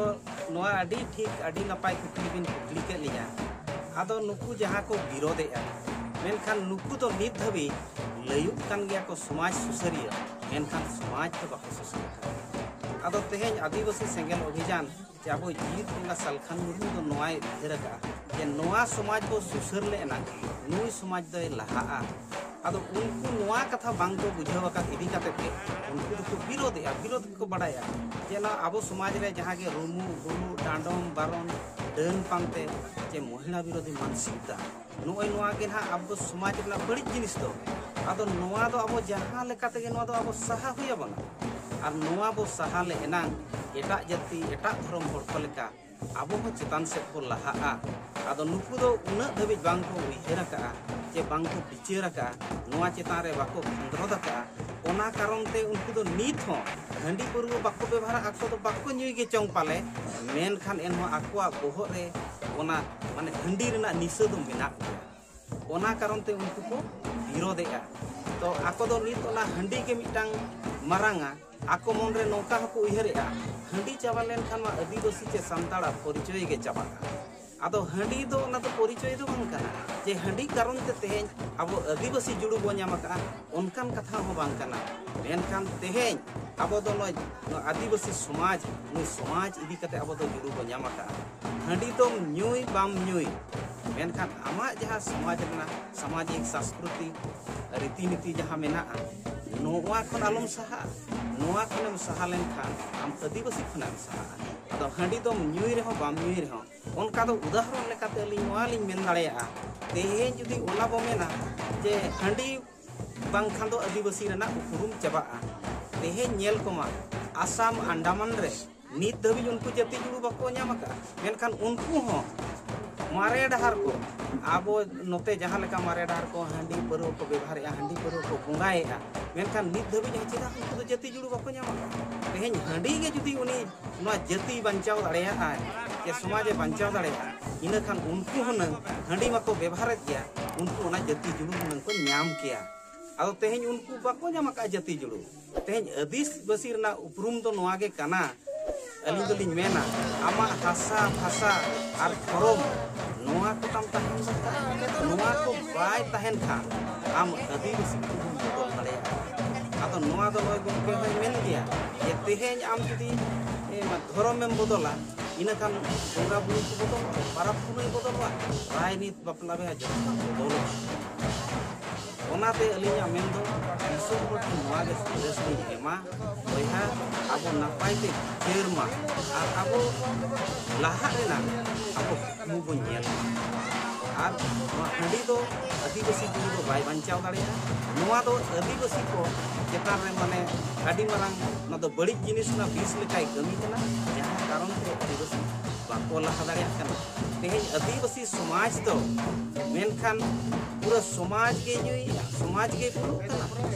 ᱱᱚᱣᱟ ᱟᱹᱰᱤ ᱴᱷᱤᱠ, ᱟᱹᱰᱤ ᱱᱟᱯᱟᱭ ᱠᱩᱠᱞᱤ ᱵᱤᱱ ᱠᱩᱠᱞᱤ ᱠᱮᱫ ᱞᱤᱧᱟ᱾ ᱟᱫᱚ ᱱᱩᱠᱩ ᱡᱟᱦᱟᱸ ᱠᱚ ᱵᱤᱨᱳᱫᱮᱜᱼᱟ, ᱢᱮᱱᱠᱷᱟᱱ ᱱᱩᱠᱩ ᱫᱚ ᱱᱤᱛ ᱫᱷᱟᱹᱵᱤᱡ ᱞᱟᱹᱭᱩᱜ ᱠᱟᱱ ᱜᱮᱭᱟ ᱠᱚ ᱥᱚᱢᱟᱡᱽ ᱥᱩᱥᱟᱹᱨᱤᱭᱟᱹ, ᱢᱮᱱᱠᱷᱟᱱ ᱥᱚᱢᱟᱡᱽ ᱫᱚ ᱵᱟᱠᱚ ᱥᱩᱥᱟᱹᱨ ᱟᱠᱟᱫᱟ᱾ ᱟᱫᱚ ᱛᱮᱦᱮᱧ ᱟᱹᱫᱤᱵᱟᱹᱥᱤ ᱥᱮᱸᱜᱮᱞ ᱚᱵᱷᱤᱡᱟᱱ ᱡᱮ ᱟᱵᱚ ᱡᱤᱛ ᱵᱚᱸᱜᱟ ᱥᱟᱞᱠᱷᱟᱱ ᱢᱩᱨᱢᱩ ᱫᱚ ᱱᱚᱣᱟᱭ ᱩᱭᱦᱟᱹᱨ ᱟᱠᱟᱫᱼᱟ ᱡᱮ ᱱᱚᱣᱟ ᱥᱚᱢᱟᱡᱽ ᱵᱚ ᱥᱩᱥᱟᱹᱨ ᱞᱮ ᱮᱱᱟᱝ ᱱᱩᱭ ᱥᱚᱢᱟᱡᱽ ᱫᱚᱭ ᱞᱟᱦᱟᱜᱼᱟ᱾ ᱟᱫᱚ ᱩᱱᱠᱩ ᱱᱚᱣᱟ ᱠᱟᱛᱷᱟ ᱵᱟᱝ ᱠᱚ ᱵᱩᱡᱷᱟᱹᱣ ᱟᱠᱟᱫ ᱤᱫᱤ ᱠᱟᱛᱮ ᱜᱮ ᱩᱱᱠᱩ ᱫᱚᱠᱚ ᱵᱤᱨᱳᱫᱮᱜᱼᱟ, ᱵᱤᱨᱳᱫ ᱜᱮᱠᱚ ᱵᱟᱲᱟᱭᱟ ᱡᱮ ᱱᱚᱣᱟ ᱟᱵᱚ ᱥᱚᱢᱟᱡᱽ ᱨᱮ ᱡᱟᱦᱟᱸ ᱜᱮ ᱨᱩᱢᱩᱜ, ᱵᱩᱞᱩᱜ, ᱰᱟᱸᱰᱚᱢ, ᱵᱟᱨᱚᱱ, ᱰᱟᱹᱱ ᱯᱟᱱᱛᱮ ᱪᱮ ᱢᱚᱦᱤᱞᱟ ᱵᱤᱨᱳᱫᱷᱤ ᱢᱟᱱᱥᱤᱠᱛᱟ, ᱱᱚᱜᱼᱚᱭ ᱱᱚᱣᱟ ᱜᱮ ᱱᱟᱦᱟᱜ ᱟᱵᱚ ᱥᱚᱢᱟᱡᱽ ᱨᱮᱱᱟᱜ ᱵᱟᱹᱲᱤᱡ ᱡᱤᱱᱤᱥ ᱫᱚ᱾ ᱟᱫᱚ ᱱᱚᱣᱟ ᱫᱚ ᱟᱵᱚ ᱡᱟᱦᱟᱸ ᱞᱮᱠᱟ ᱛᱮᱜᱮ ᱱᱚᱣᱟ ᱫᱚ ᱟᱵᱚ ᱥᱟᱦᱟ ᱦᱩᱭ ᱟᱵᱚᱱᱟ, ᱟᱨ ᱱᱚᱣᱟ ᱵᱚ ᱥᱟᱦᱟ ᱞᱮ ᱮᱱᱟᱝ ᱮᱴᱟᱜ ᱡᱟᱹᱛᱤ, ᱮᱴᱟᱜ ᱫᱷᱚᱨᱚᱢ ᱦᱚᱲ ᱠᱚ ᱞᱮᱠᱟ ᱟᱵᱚ ᱦᱚᱸ ᱪᱮᱛᱟᱱ ᱥᱮᱫ ᱵᱚ ᱞᱟᱦᱟᱜᱼᱟ᱾ ᱟᱫᱚ ᱱᱩᱠᱩ ᱫᱚ ᱩᱱᱟᱹᱜ ᱫᱷᱟᱹᱵᱤᱡ ᱵᱟᱝ ᱠᱚ ᱩᱭᱦᱟᱹᱨ ᱟᱠᱟᱫᱼᱟ ᱡᱮ ᱵᱟᱝ ᱠᱚ ᱵᱤᱪᱟᱹᱨ ᱟᱠᱟᱫᱼᱟ, ᱱᱚᱣᱟ ᱪᱮᱛᱟᱱ ᱨᱮ ᱵᱟᱠᱚ ᱠᱷᱚᱸᱫᱽᱨᱚᱸᱫ ᱟᱠᱟᱫᱼᱟ᱾ ᱚᱱᱟ ᱠᱟᱨᱚᱱ ᱛᱮ ᱩᱱᱠᱩ ᱫᱚ ᱱᱤᱛ ᱦᱚᱸ ᱦᱟᱺᱰᱤ ᱯᱟᱹᱨᱣᱟᱹ ᱵᱟᱠᱚ ᱵᱮᱵᱷᱟᱨᱟ, ᱟᱠᱚ ᱫᱚ ᱵᱟᱠᱚ ᱧᱩᱭ ᱜᱮ ᱪᱚᱝ ᱯᱟᱞᱮ, ᱢᱮᱱᱠᱷᱟᱱ ᱮᱱᱦᱚᱸ ᱟᱠᱚᱣᱟᱜ ᱵᱚᱦᱚᱜ ᱨᱮ ᱚᱱᱟ ᱢᱟᱱᱮ ᱦᱟᱺᱰᱤ ᱨᱮᱱᱟᱜ ᱱᱤᱥᱟᱹ ᱫᱚ ᱢᱮᱱᱟᱜ ᱜᱮᱭᱟ᱾ ᱚᱱᱟ ᱠᱟᱨᱚᱱ ᱛᱮ ᱩᱱᱠᱩ ᱠᱚ ᱵᱤᱨᱳᱫᱮᱜᱼᱟ᱾ ᱛᱚ ᱟᱠᱚ ᱫᱚ ᱱᱤᱛ ᱚᱱᱟ ᱦᱟᱺᱰᱤ ᱜᱮ ᱢᱤᱫᱴᱟᱝ ᱢᱟᱨᱟᱝᱟ᱾ ᱟᱠᱚ ᱢᱚᱱᱨᱮ ᱱᱚᱝᱠᱟ ᱦᱚᱸᱠᱚ ᱩᱭᱦᱟᱹᱨᱮᱜᱼᱟ, ᱦᱟᱺᱰᱤ ᱪᱟᱵᱟ ᱞᱮᱱᱠᱷᱟᱱ ᱢᱟ ᱟᱹᱫᱤᱵᱟᱹᱥᱤ ᱪᱮ ᱥᱟᱱᱛᱟᱲᱟᱜ ᱯᱚᱨᱤᱪᱚᱭ ᱜᱮ ᱪᱟᱵᱟᱜᱼᱟ᱾ ᱟᱫᱚ ᱦᱟᱺᱰᱤ ᱫᱚ ᱚᱱᱟ ᱫᱚ ᱯᱚᱨᱤᱪᱚᱭ ᱫᱚ ᱵᱟᱝ ᱠᱟᱱᱟ ᱡᱮ ᱦᱟᱺᱰᱤ ᱠᱟᱨᱚᱱ ᱛᱮ ᱛᱮᱦᱮᱧ ᱟᱵᱚ ᱟᱹᱫᱤᱵᱟᱹᱥᱤ ᱡᱩᱲᱩ ᱵᱚ ᱧᱟᱢ ᱟᱠᱟᱫᱼᱟ, ᱚᱱᱠᱟᱱ ᱠᱟᱛᱷᱟ ᱦᱚᱸ ᱵᱟᱝ ᱠᱟᱱᱟ᱾ ᱢᱮᱱᱠᱷᱟᱱ ᱛᱮᱦᱮᱧ ᱟᱵᱚ ᱫᱚ ᱱᱚᱜᱼᱚᱭ ᱱᱚᱣᱟ ᱟᱹᱫᱤᱵᱟᱹᱥᱤ ᱥᱚᱢᱟᱡᱽ, ᱱᱩᱭ ᱥᱚᱢᱟᱡᱽ ᱤᱫᱤ ᱠᱟᱛᱮ ᱟᱵᱚ ᱫᱚ ᱡᱩᱲᱩ ᱵᱚ ᱧᱟᱢ ᱟᱠᱟᱫᱼᱟ᱾ ᱦᱟᱺᱰᱤ ᱫᱚᱢ ᱧᱩᱭ ᱵᱟᱢ ᱧᱩᱭ, ᱢᱮᱱᱠᱷᱟᱱ ᱟᱢᱟᱜ ᱡᱟᱦᱟᱸ ᱥᱚᱢᱟᱡᱽ ᱨᱮᱱᱟᱜ ᱥᱟᱢᱟᱡᱤᱠ ᱥᱟᱝᱥᱠᱨᱤᱛᱤᱠ ᱨᱤᱛᱤᱱᱤᱛᱤ ᱡᱟᱦᱟᱸ ᱢᱮᱱᱟᱜᱼᱟ, ᱱᱚᱣᱟ ᱠᱷᱚᱱ ᱟᱞᱚᱢ ᱥᱟᱦᱟᱜᱼᱟ᱾ ᱱᱚᱣᱟ ᱠᱷᱚᱱᱮᱢ ᱥᱟᱦᱟ ᱞᱮᱱᱠᱷᱟᱱ ᱟᱢ ᱟᱹᱫᱤᱵᱟᱹᱥᱤ ᱠᱷᱚᱱᱟᱜ ᱮᱢ ᱥᱟᱦᱟᱜᱼᱟ᱾ ᱟᱫᱚ ᱦᱟᱺᱰᱤ ᱫᱚᱢ ᱧᱩᱭ ᱨᱮᱦᱚᱸ ᱵᱟᱢ ᱧᱩᱭ ᱨᱮᱦᱚᱸ, ᱚᱱᱠᱟ ᱫᱚ ᱩᱫᱟᱦᱚᱨᱚᱱ ᱞᱮᱠᱟᱛᱮ ᱟᱹᱞᱤᱧ ᱱᱚᱣᱟ ᱞᱤᱧ ᱢᱮᱱ ᱫᱟᱲᱮᱭᱟᱜᱼᱟ, ᱛᱮᱦᱮᱧ ᱡᱩᱫᱤ ᱚᱱᱟ ᱵᱚ ᱢᱮᱱᱟ ᱡᱮ ᱦᱟᱺᱰᱤ ᱵᱟᱝᱠᱷᱟᱱ ᱫᱚ ᱟᱹᱫᱤᱵᱟᱹᱥᱤ ᱨᱮᱱᱟᱜ ᱩᱯᱨᱩᱢ ᱪᱟᱵᱟᱜᱼᱟ, ᱛᱮᱦᱮᱧ ᱧᱮᱞ ᱠᱚᱢᱟ ᱟᱥᱟᱢ ᱟᱱᱰᱟᱢᱟᱱ ᱨᱮ ᱱᱤᱛ ᱫᱷᱟᱹᱵᱤᱡ ᱩᱱᱠᱩ ᱡᱟᱹᱛᱤ ᱡᱩᱲᱩ ᱵᱟᱠᱚ ᱧᱟᱢ ᱟᱠᱟᱫᱼᱟ᱾ ᱢᱮᱱᱠᱷᱟᱱ ᱩᱱᱠᱩ ᱦᱚᱸ ᱢᱟᱨᱮ ᱰᱟᱦᱟᱨ ᱠᱚ, ᱟᱵᱚ ᱱᱚᱛᱮ ᱡᱟᱦᱟᱸ ᱞᱮᱠᱟ ᱢᱟᱨᱮ ᱰᱟᱦᱟᱨ ᱠᱚ ᱦᱟᱺᱰᱤ ᱯᱟᱹᱨᱣᱟᱹ ᱠᱚ ᱵᱮᱵᱷᱟᱨᱮᱜᱼᱟ, ᱦᱟᱺᱰᱤ ᱯᱟᱹᱨᱣᱟᱹ ᱠᱚ ᱵᱚᱸᱜᱟᱭᱮᱜᱼᱟ, ᱢᱮᱱᱠᱷᱟᱱ ᱱᱤᱛ ᱫᱷᱟᱹᱵᱤᱡ ᱦᱚᱸ ᱪᱮᱫᱟᱜ ᱩᱱᱠᱩ ᱫᱚ ᱡᱟᱹᱛᱤ ᱡᱩᱲᱩ ᱵᱟᱠᱚ ᱧᱟᱢ ᱟᱠᱟᱫᱼᱟ? ᱛᱮᱦᱮᱧ ᱦᱟᱺᱰᱤ ᱜᱮ ᱡᱩᱫᱤ ᱩᱱᱤ ᱱᱚᱣᱟ ᱡᱟᱹᱛᱤ ᱵᱟᱧᱪᱟᱣ ᱫᱟᱲᱮᱭᱟᱜᱼᱟᱭ, ᱥᱮ ᱥᱚᱢᱟᱡᱽ ᱮ ᱵᱟᱧᱪᱟᱣ ᱫᱟᱲᱮᱭᱟᱜᱼᱟ, ᱤᱱᱟᱹᱠᱷᱟᱱ ᱩᱱᱠᱩ ᱦᱩᱱᱟᱹᱝ ᱦᱟᱺᱰᱤ ᱢᱟᱠᱚ ᱵᱮᱵᱷᱟᱨᱮᱫ ᱜᱮᱭᱟ, ᱩᱱᱠᱩ ᱚᱱᱟ ᱡᱟᱹᱛᱤ ᱡᱩᱲᱩ ᱦᱩᱱᱟᱹᱝ ᱠᱚ ᱧᱟᱢ ᱠᱮᱭᱟ᱾ ᱟᱫᱚ ᱛᱮᱦᱮᱧ ᱩᱱᱠᱩ ᱵᱟᱠᱚ ᱧᱟᱢ ᱟᱠᱟᱫᱼᱟ ᱡᱟᱹᱛᱤ ᱡᱩᱲᱩ᱾ ᱛᱮᱦᱮᱧ ᱟᱹᱫᱤᱵᱟᱹᱥᱤ ᱨᱮᱱᱟᱜ ᱩᱯᱨᱩᱢ ᱫᱚ ᱱᱚᱣᱟ ᱜᱮ ᱠᱟᱱᱟ, ᱟᱹᱞᱤᱧ ᱫᱚᱞᱤᱧ ᱢᱮᱱᱟ, ᱟᱢᱟᱜ ᱦᱟᱥᱟ ᱵᱷᱟᱥᱟ ᱟᱨ ᱫᱷᱚᱨᱚᱢ, ᱱᱚᱣᱟ ᱠᱚ ᱛᱟᱢ ᱛᱟᱦᱮᱱ ᱫᱚᱨᱠᱟᱨ᱾ ᱱᱚᱣᱟ ᱠᱚ ᱵᱟᱭ ᱛᱟᱦᱮᱱ ᱠᱷᱟᱱ ᱟᱢ ᱟᱹᱫᱤᱵᱟᱹᱥᱤ ᱠᱚᱦᱚᱸᱢ ᱵᱚᱫᱚᱞ ᱫᱟᱲᱮᱭᱟᱜᱼᱟ᱾ ᱟᱫᱚ ᱱᱚᱣᱟ ᱫᱚ ᱱᱚᱜᱼᱚᱭ ᱜᱚᱢᱠᱮ ᱦᱚᱸᱭ ᱢᱮᱱ ᱜᱮᱭᱟ ᱡᱮ ᱛᱮᱦᱮᱧ ᱟᱢ ᱡᱩᱫᱤ, ᱮ, ᱫᱷᱚᱨᱚᱢᱮᱢ ᱵᱚᱫᱚᱞᱟ, ᱤᱱᱟᱹᱠᱷᱟᱱ ᱵᱚᱸᱜᱟ ᱵᱩᱨᱩ ᱠᱚ ᱵᱚᱫᱚᱞᱚᱜᱼᱟ, ᱯᱟᱨᱟᱵᱽ ᱯᱩᱱᱟᱹᱭ ᱵᱚᱫᱚᱞᱚᱜᱼᱟ, ᱨᱟᱭᱱᱤᱛ ᱵᱟᱯᱞᱟ ᱵᱤᱦᱟ ᱡᱚᱛᱚ ᱵᱚᱫᱚᱞᱚᱜᱼᱟ᱾ ᱚᱱᱟᱛᱮ ᱟᱹᱞᱤᱧᱟᱜ ᱢᱮᱱ ᱫᱚ ᱫᱤᱥᱚᱢ ᱦᱚᱲ ᱴᱷᱮᱱ ᱱᱚᱣᱟ ᱜᱮ ᱥᱟᱸᱫᱮᱥ ᱞᱤᱧ ᱮᱢᱟ, ᱵᱚᱭᱦᱟ, ᱟᱵᱚ ᱱᱟᱯᱟᱭ ᱛᱮ ᱵᱤᱪᱟᱹᱨ ᱢᱟ ᱟᱨ ᱟᱵᱚ ᱞᱟᱦᱟᱜ ᱨᱮᱱᱟᱜ ᱟᱵᱚ ᱠᱩᱠᱢᱩ ᱵᱚᱱ ᱧᱮᱞ ᱢᱟ᱾ ᱟᱨ ᱱᱚᱣᱟ ᱦᱟᱺᱰᱤ ᱫᱚ ᱟᱹᱫᱤᱵᱟᱹᱥᱤ ᱡᱩᱲᱩ ᱫᱚ ᱵᱟᱭ ᱵᱟᱧᱪᱟᱣ ᱫᱟᱲᱮᱭᱟᱜᱼᱟ᱾ ᱱᱚᱣᱟ ᱫᱚ ᱟᱹᱫᱤᱵᱟᱹᱥᱤ ᱠᱚ ᱪᱮᱛᱟᱱ ᱨᱮ ᱢᱟᱱᱮ ᱟᱹᱰᱤ ᱢᱟᱨᱟᱝ ᱱᱚᱣᱟ ᱫᱚ ᱵᱟᱹᱲᱤᱡ ᱡᱤᱱᱤᱥ ᱨᱮᱱᱟᱜ ᱵᱤᱥ ᱞᱮᱠᱟᱭ ᱠᱟᱹᱢᱤ ᱠᱟᱱᱟ, ᱡᱟᱦᱟᱸ ᱠᱟᱨᱚᱱ ᱛᱮ ᱟᱹᱫᱤᱵᱟᱹᱥᱤ ᱵᱟᱠᱚ ᱞᱟᱦᱟ ᱫᱟᱲᱮᱭᱟᱜ ᱠᱟᱱᱟ᱾ ᱛᱮᱦᱮᱧ ᱟᱹᱫᱤᱵᱟᱹᱥᱤ ᱥᱚᱢᱟᱡᱽ ᱫᱚ ᱢᱮᱱᱠᱷᱟᱱ ᱯᱩᱨᱟᱹ ᱥᱚᱢᱟᱡᱽ ᱜᱮ ᱧᱩᱭᱮᱫᱼᱟ, ᱥᱚᱢᱟᱡᱽ ᱜᱮ ᱵᱩᱞᱩᱜ ᱠᱟᱱᱟ,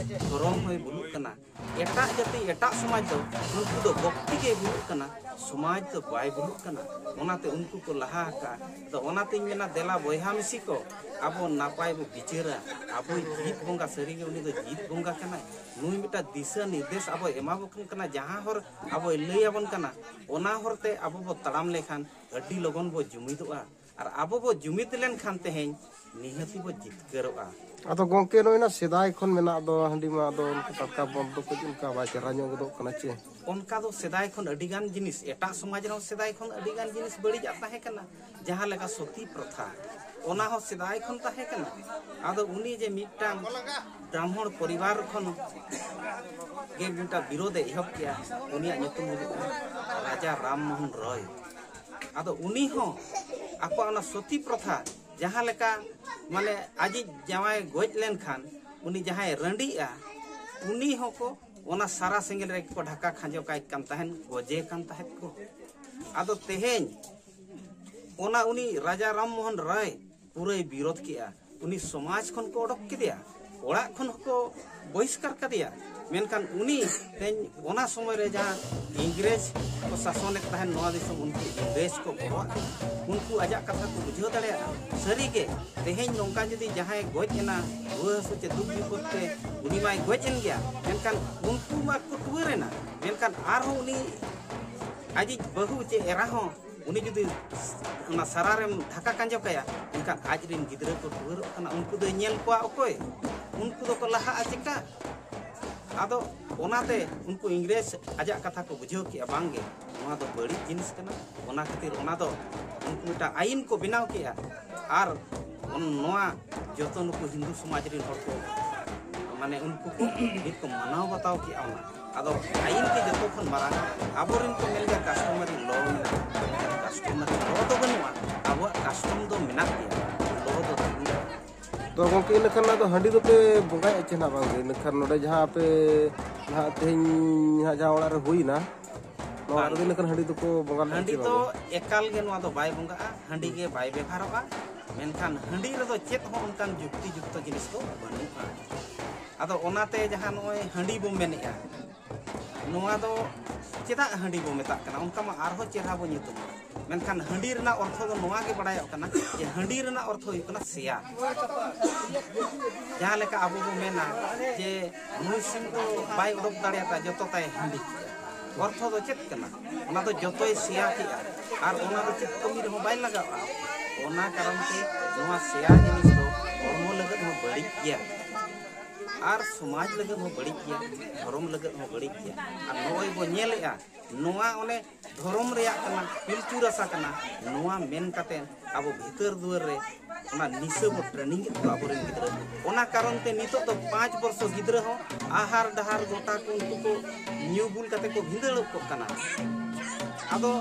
ᱫᱷᱚᱨᱚᱢ ᱦᱚᱸᱭ ᱵᱩᱞᱩᱜ ᱠᱟᱱᱟ᱾ ᱮᱴᱟᱜ ᱡᱟᱹᱛᱤ, ᱮᱴᱟᱜ ᱥᱚᱢᱟᱡᱽ ᱫᱚ ᱱᱩᱠᱩ ᱫᱚ ᱵᱷᱚᱠᱛᱤ ᱜᱮ ᱵᱩᱞᱩᱜ ᱠᱟᱱᱟ, ᱥᱚᱢᱟᱡᱽ ᱫᱚ ᱵᱟᱭ ᱵᱩᱞᱩᱜ ᱠᱟᱱᱟ᱾ ᱚᱱᱟᱛᱮ ᱩᱱᱠᱩ ᱠᱚ ᱞᱟᱦᱟ ᱟᱠᱟᱫᱼᱟ᱾ ᱛᱚ ᱚᱱᱟᱛᱤᱧ ᱢᱮᱱᱟ, ᱫᱮᱞᱟ ᱵᱚᱭᱦᱟ ᱢᱤᱥᱤ ᱠᱚ, ᱟᱵᱚ ᱱᱟᱯᱟᱭ ᱵᱚ ᱵᱤᱪᱟᱹᱨᱟ᱾ ᱟᱵᱚᱭᱤᱡ ᱡᱤᱛ ᱵᱚᱸᱜᱟ, ᱥᱟᱹᱨᱤᱜᱮ ᱩᱱᱤ ᱫᱚ ᱡᱤᱛ ᱵᱚᱸᱜᱟ ᱠᱟᱱᱟᱭ᱾ ᱱᱩᱭ ᱢᱤᱫᱴᱟᱝ ᱫᱤᱥᱟᱹ ᱱᱤᱨᱫᱮᱥ ᱟᱵᱚᱭ ᱮᱢᱟ ᱵᱚᱱ ᱠᱟᱱᱟ, ᱡᱟᱦᱟᱸ ᱦᱚᱨ ᱟᱵᱚᱭ ᱞᱟᱹᱭ ᱟᱵᱚᱱ ᱠᱟᱱᱟ, ᱚᱱᱟ ᱦᱚᱨᱛᱮ ᱟᱵᱚ ᱵᱚ ᱛᱟᱲᱟᱢ ᱞᱮᱠᱷᱟᱱ ᱟᱹᱰᱤ ᱞᱚᱜᱚᱱ ᱵᱚ ᱡᱩᱢᱤᱫᱚᱜᱼᱟ᱾ ᱟᱨ ᱟᱵᱚ ᱵᱚ ᱡᱩᱢᱤᱫ ᱞᱮᱱᱠᱷᱟᱱ ᱛᱮᱦᱮᱧ ᱱᱤᱦᱟᱹᱛᱤ ᱵᱚ ᱡᱤᱛᱠᱟᱹᱨᱚᱜᱼᱟ᱾ ᱟᱫᱚ ᱜᱚᱢᱠᱮ, ᱱᱚᱜᱼᱚᱭ ᱱᱟ ᱥᱮᱫᱟᱭ ᱠᱷᱚᱱ ᱢᱮᱱᱟᱜ ᱫᱚ ᱦᱟᱺᱰᱤ ᱢᱟ, ᱟᱫᱚ ᱚᱱᱠᱟ ᱴᱟᱴᱠᱟ ᱵᱚᱱᱫ ᱫᱚ ᱠᱟᱹᱡ ᱚᱱᱠᱟ ᱵᱟᱭ ᱪᱮᱦᱨᱟ ᱧᱚᱜ ᱜᱚᱫᱚᱜ ᱠᱟᱱᱟ ᱪᱮ? ᱚᱱᱠᱟ ᱫᱚ ᱥᱮᱫᱟᱭ ᱠᱷᱚᱱ ᱟᱹᱰᱤ ᱜᱟᱱ ᱡᱤᱱᱤᱥ, ᱮᱴᱟᱜ ᱥᱚᱢᱟᱡᱽ ᱨᱮᱦᱚᱸ ᱥᱮᱫᱟᱭ ᱠᱷᱚᱱ ᱟᱹᱰᱤ ᱜᱟᱱ ᱡᱤᱱᱤᱥ ᱵᱟᱹᱲᱤᱡᱟᱜ ᱛᱟᱦᱮᱸ ᱠᱟᱱᱟ, ᱡᱟᱦᱟᱸ ᱞᱮᱠᱟ ᱥᱚᱛᱤ ᱯᱨᱚᱛᱷᱟ, ᱚᱱᱟ ᱦᱚᱸ ᱥᱮᱫᱟᱭ ᱠᱷᱚᱱ ᱛᱟᱦᱮᱸ ᱠᱟᱱᱟ᱾ ᱟᱫᱚ ᱩᱱᱤ ᱡᱮ ᱢᱤᱫᱴᱟᱝ ᱵᱨᱟᱦᱢᱚᱬ ᱯᱚᱨᱤᱵᱟᱨ ᱠᱷᱚᱱ ᱜᱮ ᱢᱤᱫᱴᱟᱝ ᱵᱤᱨᱳᱫᱷ ᱮ ᱮᱦᱚᱵ ᱠᱮᱜᱼᱟ, ᱩᱱᱤᱭᱟᱜ ᱧᱩᱛᱩᱢ ᱦᱩᱭᱩᱜ ᱠᱟᱱᱟ ᱨᱟᱡᱟ ᱨᱟᱢ ᱢᱳᱦᱚᱱ ᱨᱚᱭ᱾ ᱟᱫᱚ ᱩᱱᱤ ᱦᱚᱸ ᱟᱠᱚᱣᱟᱜ ᱚᱱᱟ ᱥᱚᱛᱤ ᱯᱨᱚᱛᱷᱟ, ᱡᱟᱦᱟᱸ ᱞᱮᱠᱟ ᱢᱟᱱᱮ ᱟᱡᱤᱡ ᱡᱟᱶᱟᱭ ᱜᱚᱡ ᱞᱮᱱᱠᱷᱟᱱ ᱩᱱᱤ ᱡᱟᱦᱟᱸᱭ ᱨᱟᱺᱰᱤᱜᱼᱟ, ᱩᱱᱤ ᱦᱚᱸᱠᱚ ᱚᱱᱟ ᱥᱟᱨᱟ ᱥᱮᱸᱜᱮᱞ ᱨᱮᱜᱮ ᱠᱚ ᱰᱷᱟᱠᱟ ᱠᱷᱟᱸᱡᱚ ᱠᱟᱭ ᱠᱟᱱ ᱛᱟᱦᱮᱸᱱ, ᱜᱚᱡᱮ ᱠᱟᱱ ᱛᱟᱦᱮᱸᱫ ᱠᱚ᱾ ᱟᱫᱚ ᱛᱮᱦᱮᱧ ᱚᱱᱟ ᱩᱱᱤ ᱨᱟᱡᱟ ᱨᱟᱢ ᱢᱳᱦᱚᱱ ᱨᱟᱭ ᱯᱩᱨᱟᱹᱭ ᱵᱤᱨᱳᱫᱷ ᱠᱮᱜᱼᱟ᱾ ᱩᱱᱤ ᱥᱚᱢᱟᱡᱽ ᱠᱷᱚᱱ ᱠᱚ ᱚᱰᱚᱠ ᱠᱮᱫᱮᱭᱟ, ᱚᱲᱟᱜ ᱠᱷᱚᱱ ᱦᱚᱸᱠᱚ ᱵᱚᱦᱤᱥᱠᱟᱨ ᱠᱟᱫᱮᱭᱟ᱾ ᱢᱮᱱᱠᱷᱟᱱ ᱩᱱᱤ ᱛᱮᱦᱮᱧ ᱚᱱᱟ ᱥᱚᱢᱚᱭ ᱨᱮ ᱡᱟᱦᱟᱸ ᱤᱝᱨᱮᱡᱽ ᱠᱚ ᱥᱟᱥᱚᱱᱮᱫ ᱛᱟᱦᱮᱸᱱ ᱱᱚᱣᱟ ᱫᱤᱥᱚᱢ, ᱩᱱᱠᱩ ᱤᱝᱨᱮᱡᱽ ᱠᱚ ᱜᱚᱲᱚᱣᱟᱜ ᱠᱚᱣᱟ, ᱩᱱᱠᱩ ᱟᱡᱟᱜ ᱠᱟᱛᱷᱟ ᱠᱚ ᱵᱩᱡᱷᱟᱹᱣ ᱫᱟᱲᱮᱭᱟᱜᱼᱟ᱾ ᱥᱟᱹᱨᱤᱜᱮ ᱛᱮᱦᱮᱧ ᱱᱚᱝᱠᱟ ᱡᱩᱫᱤ ᱡᱟᱦᱟᱸᱭ ᱜᱚᱡ ᱮᱱᱟ, ᱨᱩᱣᱟᱹ ᱦᱟᱹᱥᱩ ᱪᱮ ᱫᱩᱠ ᱵᱤᱯᱚᱫ ᱛᱮ, ᱩᱱᱤ ᱢᱟᱭ ᱜᱚᱡ ᱮᱱ ᱜᱮᱭᱟ, ᱢᱮᱱᱠᱷᱟᱱ ᱩᱱᱠᱩ ᱢᱟ ᱠᱚ ᱴᱩᱣᱟᱹᱨ ᱮᱱᱟ, ᱢᱮᱱᱠᱷᱟᱱ ᱟᱨᱦᱚᱸ ᱩᱱᱤ ᱟᱡᱤᱡ ᱵᱟᱹᱦᱩ ᱪᱮ ᱮᱨᱟ ᱦᱚᱸ ᱩᱱᱤ ᱡᱩᱫᱤ ᱚᱱᱟ ᱥᱟᱨᱟ ᱨᱮᱢ ᱫᱷᱟᱠᱟ ᱠᱟᱸᱡᱚ ᱠᱟᱭᱟ, ᱮᱱᱠᱷᱟᱱ ᱟᱡ ᱨᱮᱱ ᱜᱤᱫᱽᱨᱟᱹ ᱠᱚ ᱴᱩᱣᱟᱹᱨᱚᱜ ᱠᱟᱱᱟ, ᱩᱱᱠᱩ ᱫᱚᱭ ᱧᱮᱞ ᱠᱚᱣᱟ ᱚᱠᱚᱭ? ᱩᱱᱠᱩ ᱫᱚᱠᱚ ᱞᱟᱦᱟᱜᱼᱟ ᱪᱮᱠᱟ? ᱟᱫᱚ ᱚᱱᱟᱛᱮ ᱩᱱᱠᱩ ᱤᱝᱨᱮᱡᱽ ᱟᱡᱟᱜ ᱠᱟᱛᱷᱟ ᱠᱚ ᱵᱩᱡᱷᱟᱹᱣ ᱠᱮᱜᱼᱟ, ᱵᱟᱝᱜᱮ, ᱱᱚᱣᱟ ᱫᱚ ᱵᱟᱹᱲᱤᱡ ᱡᱤᱱᱤᱥ ᱠᱟᱱᱟ᱾ ᱚᱱᱟ ᱠᱷᱟᱹᱛᱤᱨ ᱚᱱᱟ ᱫᱚ ᱩᱱᱠᱩ ᱢᱤᱫᱴᱟᱝ ᱟᱹᱭᱤᱱ ᱠᱚ ᱵᱮᱱᱟᱣ ᱠᱮᱜᱼᱟ᱾ ᱟᱨ ᱚᱱ-, ᱱᱚᱣᱟ ᱡᱚᱛᱚ ᱱᱩᱠᱩ ᱦᱤᱱᱫᱩ ᱥᱚᱢᱟᱡᱽ ᱨᱮᱱ ᱦᱚᱲ ᱠᱚ, ᱢᱟᱱᱮ, ᱩᱱᱠᱩ ᱠᱚ ᱱᱤᱛ ᱠᱚ ᱢᱟᱱᱟᱣ ᱵᱟᱛᱟᱣ ᱠᱮᱜᱼᱟ᱾ ᱚᱱᱟ ᱟᱫᱚ ᱟᱹᱭᱤᱱ ᱜᱮ ᱡᱚᱛᱚ ᱠᱷᱚᱱ ᱢᱟᱨᱟᱝ᱾ ᱟᱵᱚᱨᱮᱱ ᱠᱚ ᱢᱮᱱ ᱜᱮᱭᱟ customary law ᱢᱮᱱᱟᱜᱼᱟ, customary law ᱫᱚ ᱵᱟᱹᱱᱩᱜᱼᱟ, ᱟᱵᱚᱣᱟᱜ custom ᱫᱚ ᱢᱮᱱᱟᱜ ᱜᱮᱭᱟ, law ᱫᱚ ᱵᱟᱹᱱᱩᱜᱼᱟ᱾ ᱛᱚ ᱜᱚᱢᱠᱮ, ᱤᱱᱟᱹ ᱠᱷᱟᱱ ᱟᱫᱚ ᱦᱟᱺᱰᱤ ᱫᱚᱯᱮ ᱵᱚᱸᱜᱟᱭᱮᱫ ᱪᱮ ᱱᱟᱜ ᱵᱟᱝᱜᱮ? ᱤᱱᱟᱹ ᱠᱷᱟᱱ ᱱᱚᱰᱮ ᱡᱟᱦᱟᱸ ᱟᱯᱮ ᱱᱟᱦᱟᱜ ᱛᱮᱦᱮᱧ ᱱᱟᱦᱟᱜ ᱡᱟᱦᱟᱸ ᱚᱲᱟᱜ ᱨᱮ ᱦᱩᱭᱱᱟ, ᱱᱚᱣᱟ ᱚᱲᱟᱜ ᱨᱮᱫᱚ ᱵᱟᱝᱜᱮ᱾ ᱤᱱᱟᱹ ᱠᱷᱟᱱ ᱦᱟᱺᱰᱤ ᱫᱚᱠᱚ ᱵᱚᱸᱜᱟ ᱞᱮᱫ ᱦᱟᱺᱰᱤ ᱪᱮ ᱫᱚ ᱵᱟᱝᱜᱮ? ᱮᱠᱟᱞ ᱜᱮ ᱱᱚᱣᱟ ᱫᱚ ᱵᱟᱭ ᱵᱚᱸᱜᱟᱜᱼᱟ, ᱦᱟᱺᱰᱤ ᱜᱮ ᱵᱟᱭ ᱵᱮᱵᱷᱟᱨᱚᱜᱼᱟ᱾ ᱢᱮᱱᱠᱷᱟᱱ ᱦᱟᱺᱰᱤ ᱨᱮᱫᱚ ᱪᱮᱫ ᱦᱚᱸ ᱚᱱᱠᱟᱱ ᱡᱩᱠᱛᱤ ᱡᱩᱠᱛᱚ ᱡᱤᱱᱤᱥ ᱫᱚ ᱵᱟᱹᱱᱩᱜᱼᱟ᱾ ᱟᱫᱚ ᱚᱱᱟᱛᱮ ᱡᱟᱦᱟᱸ ᱱᱚᱜᱼᱚᱭ ᱦᱟᱺᱰᱤ ᱵᱚ ᱢᱮᱱᱮᱫᱼᱟ, ᱱᱚᱣᱟ ᱫᱚ ᱪᱮᱫᱟᱜ ᱦᱟᱺᱰᱤ ᱵᱚ ᱢᱮᱛᱟᱜ ᱠᱟᱱᱟ? ᱚᱱᱠᱟ ᱢᱟ ᱟᱨᱦᱚᱸ ᱪᱮᱦᱨᱟ ᱵᱚ ᱧᱩᱛᱩᱢᱟ᱾ ᱢᱮᱱᱠᱷᱟᱱ ᱦᱟᱺᱰᱤ ᱨᱮᱱᱟᱜ ᱚᱨᱛᱷᱚ ᱫᱚ ᱱᱚᱣᱟ ᱜᱮ ᱵᱟᱲᱟᱭᱚᱜ ᱠᱟᱱᱟ ᱡᱮ ᱦᱟᱺᱰᱤ ᱨᱮᱱᱟᱜ ᱚᱨᱛᱷᱚ ᱦᱩᱭᱩᱜ ᱠᱟᱱᱟ ᱥᱮᱭᱟ᱾ ᱡᱟᱦᱟᱸ ᱞᱮᱠᱟ ᱟᱵᱚ ᱵᱚ ᱢᱮᱱᱟ ᱡᱮ ᱱᱩᱭ ᱥᱤᱢ ᱫᱚ ᱵᱟᱭ ᱚᱰᱚᱠ ᱫᱟᱲᱮᱭᱟᱫᱟ, ᱡᱚᱛᱚ ᱛᱟᱭ ᱦᱟᱺᱰᱤ ᱠᱮᱫᱟ᱾ ᱚᱨᱛᱷᱚ ᱫᱚ ᱪᱮᱫ ᱠᱟᱱᱟ? ᱚᱱᱟ ᱫᱚ ᱡᱚᱛᱚᱭ ᱥᱮᱭᱟ ᱠᱮᱫᱼᱟ ᱟᱨ ᱚᱱᱟ ᱫᱚ ᱪᱮᱫ ᱠᱟᱹᱢᱤ ᱨᱮᱦᱚᱸ ᱵᱟᱭ ᱞᱟᱜᱟᱜᱼᱟ᱾ ᱚᱱᱟ ᱠᱟᱨᱚᱱ ᱛᱮ ᱱᱚᱣᱟ ᱥᱮᱭᱟ ᱡᱤᱱᱤᱥ ᱫᱚ ᱦᱚᱲᱢᱚ ᱞᱟᱹᱜᱤᱫ ᱦᱚᱸ ᱵᱟᱹᱲᱤᱡ ᱜᱮᱭᱟ ᱟᱨ ᱥᱚᱢᱟᱡᱽ ᱞᱟᱹᱜᱤᱫ ᱦᱚᱸ ᱵᱟᱹᱲᱤᱡ ᱜᱮᱭᱟ, ᱫᱷᱚᱨᱚᱢ ᱞᱟᱹᱜᱤᱫ ᱦᱚᱸ ᱵᱟᱹᱲᱤᱡ ᱜᱮᱭᱟ᱾ ᱟᱨ ᱱᱚᱜᱼᱚᱭ ᱵᱚ ᱧᱮᱞᱮᱫᱼᱟ, ᱱᱚᱣᱟ ᱚᱱᱮ ᱫᱷᱚᱨᱚᱢ ᱨᱮᱭᱟᱜ ᱠᱟᱱᱟ, ᱯᱤᱞᱪᱩ ᱨᱟᱥᱟ ᱠᱟᱱᱟ, ᱱᱚᱣᱟ ᱢᱮᱱ ᱠᱟᱛᱮ ᱟᱵᱚ ᱵᱷᱤᱛᱟᱹᱨ ᱫᱩᱣᱟᱹᱨ ᱨᱮ ᱚᱱᱟ ᱱᱤᱥᱟᱹ ᱵᱚ ᱴᱨᱮᱱᱤᱝ ᱮᱫ ᱠᱚᱣᱟ ᱟᱵᱚᱨᱮᱱ ᱜᱤᱫᱽᱨᱟᱹ᱾ ᱚᱱᱟ ᱠᱟᱨᱚᱱ ᱛᱮ ᱱᱤᱛᱚᱜ ᱫᱚ ᱯᱟᱸᱪ ᱵᱚᱨᱥᱚ ᱜᱤᱫᱽᱨᱟᱹ ᱦᱚᱸ ᱟᱦᱟᱨ ᱰᱟᱦᱟᱨ ᱜᱚᱴᱟ ᱠᱚ ᱩᱱᱠᱩ ᱠᱚ ᱧᱩ ᱵᱩᱞ ᱠᱟᱛᱮ ᱠᱚ ᱵᱷᱤᱸᱫᱟᱹᱲᱚᱜ ᱠᱚᱜ ᱠᱟᱱᱟ᱾ ᱟᱫᱚ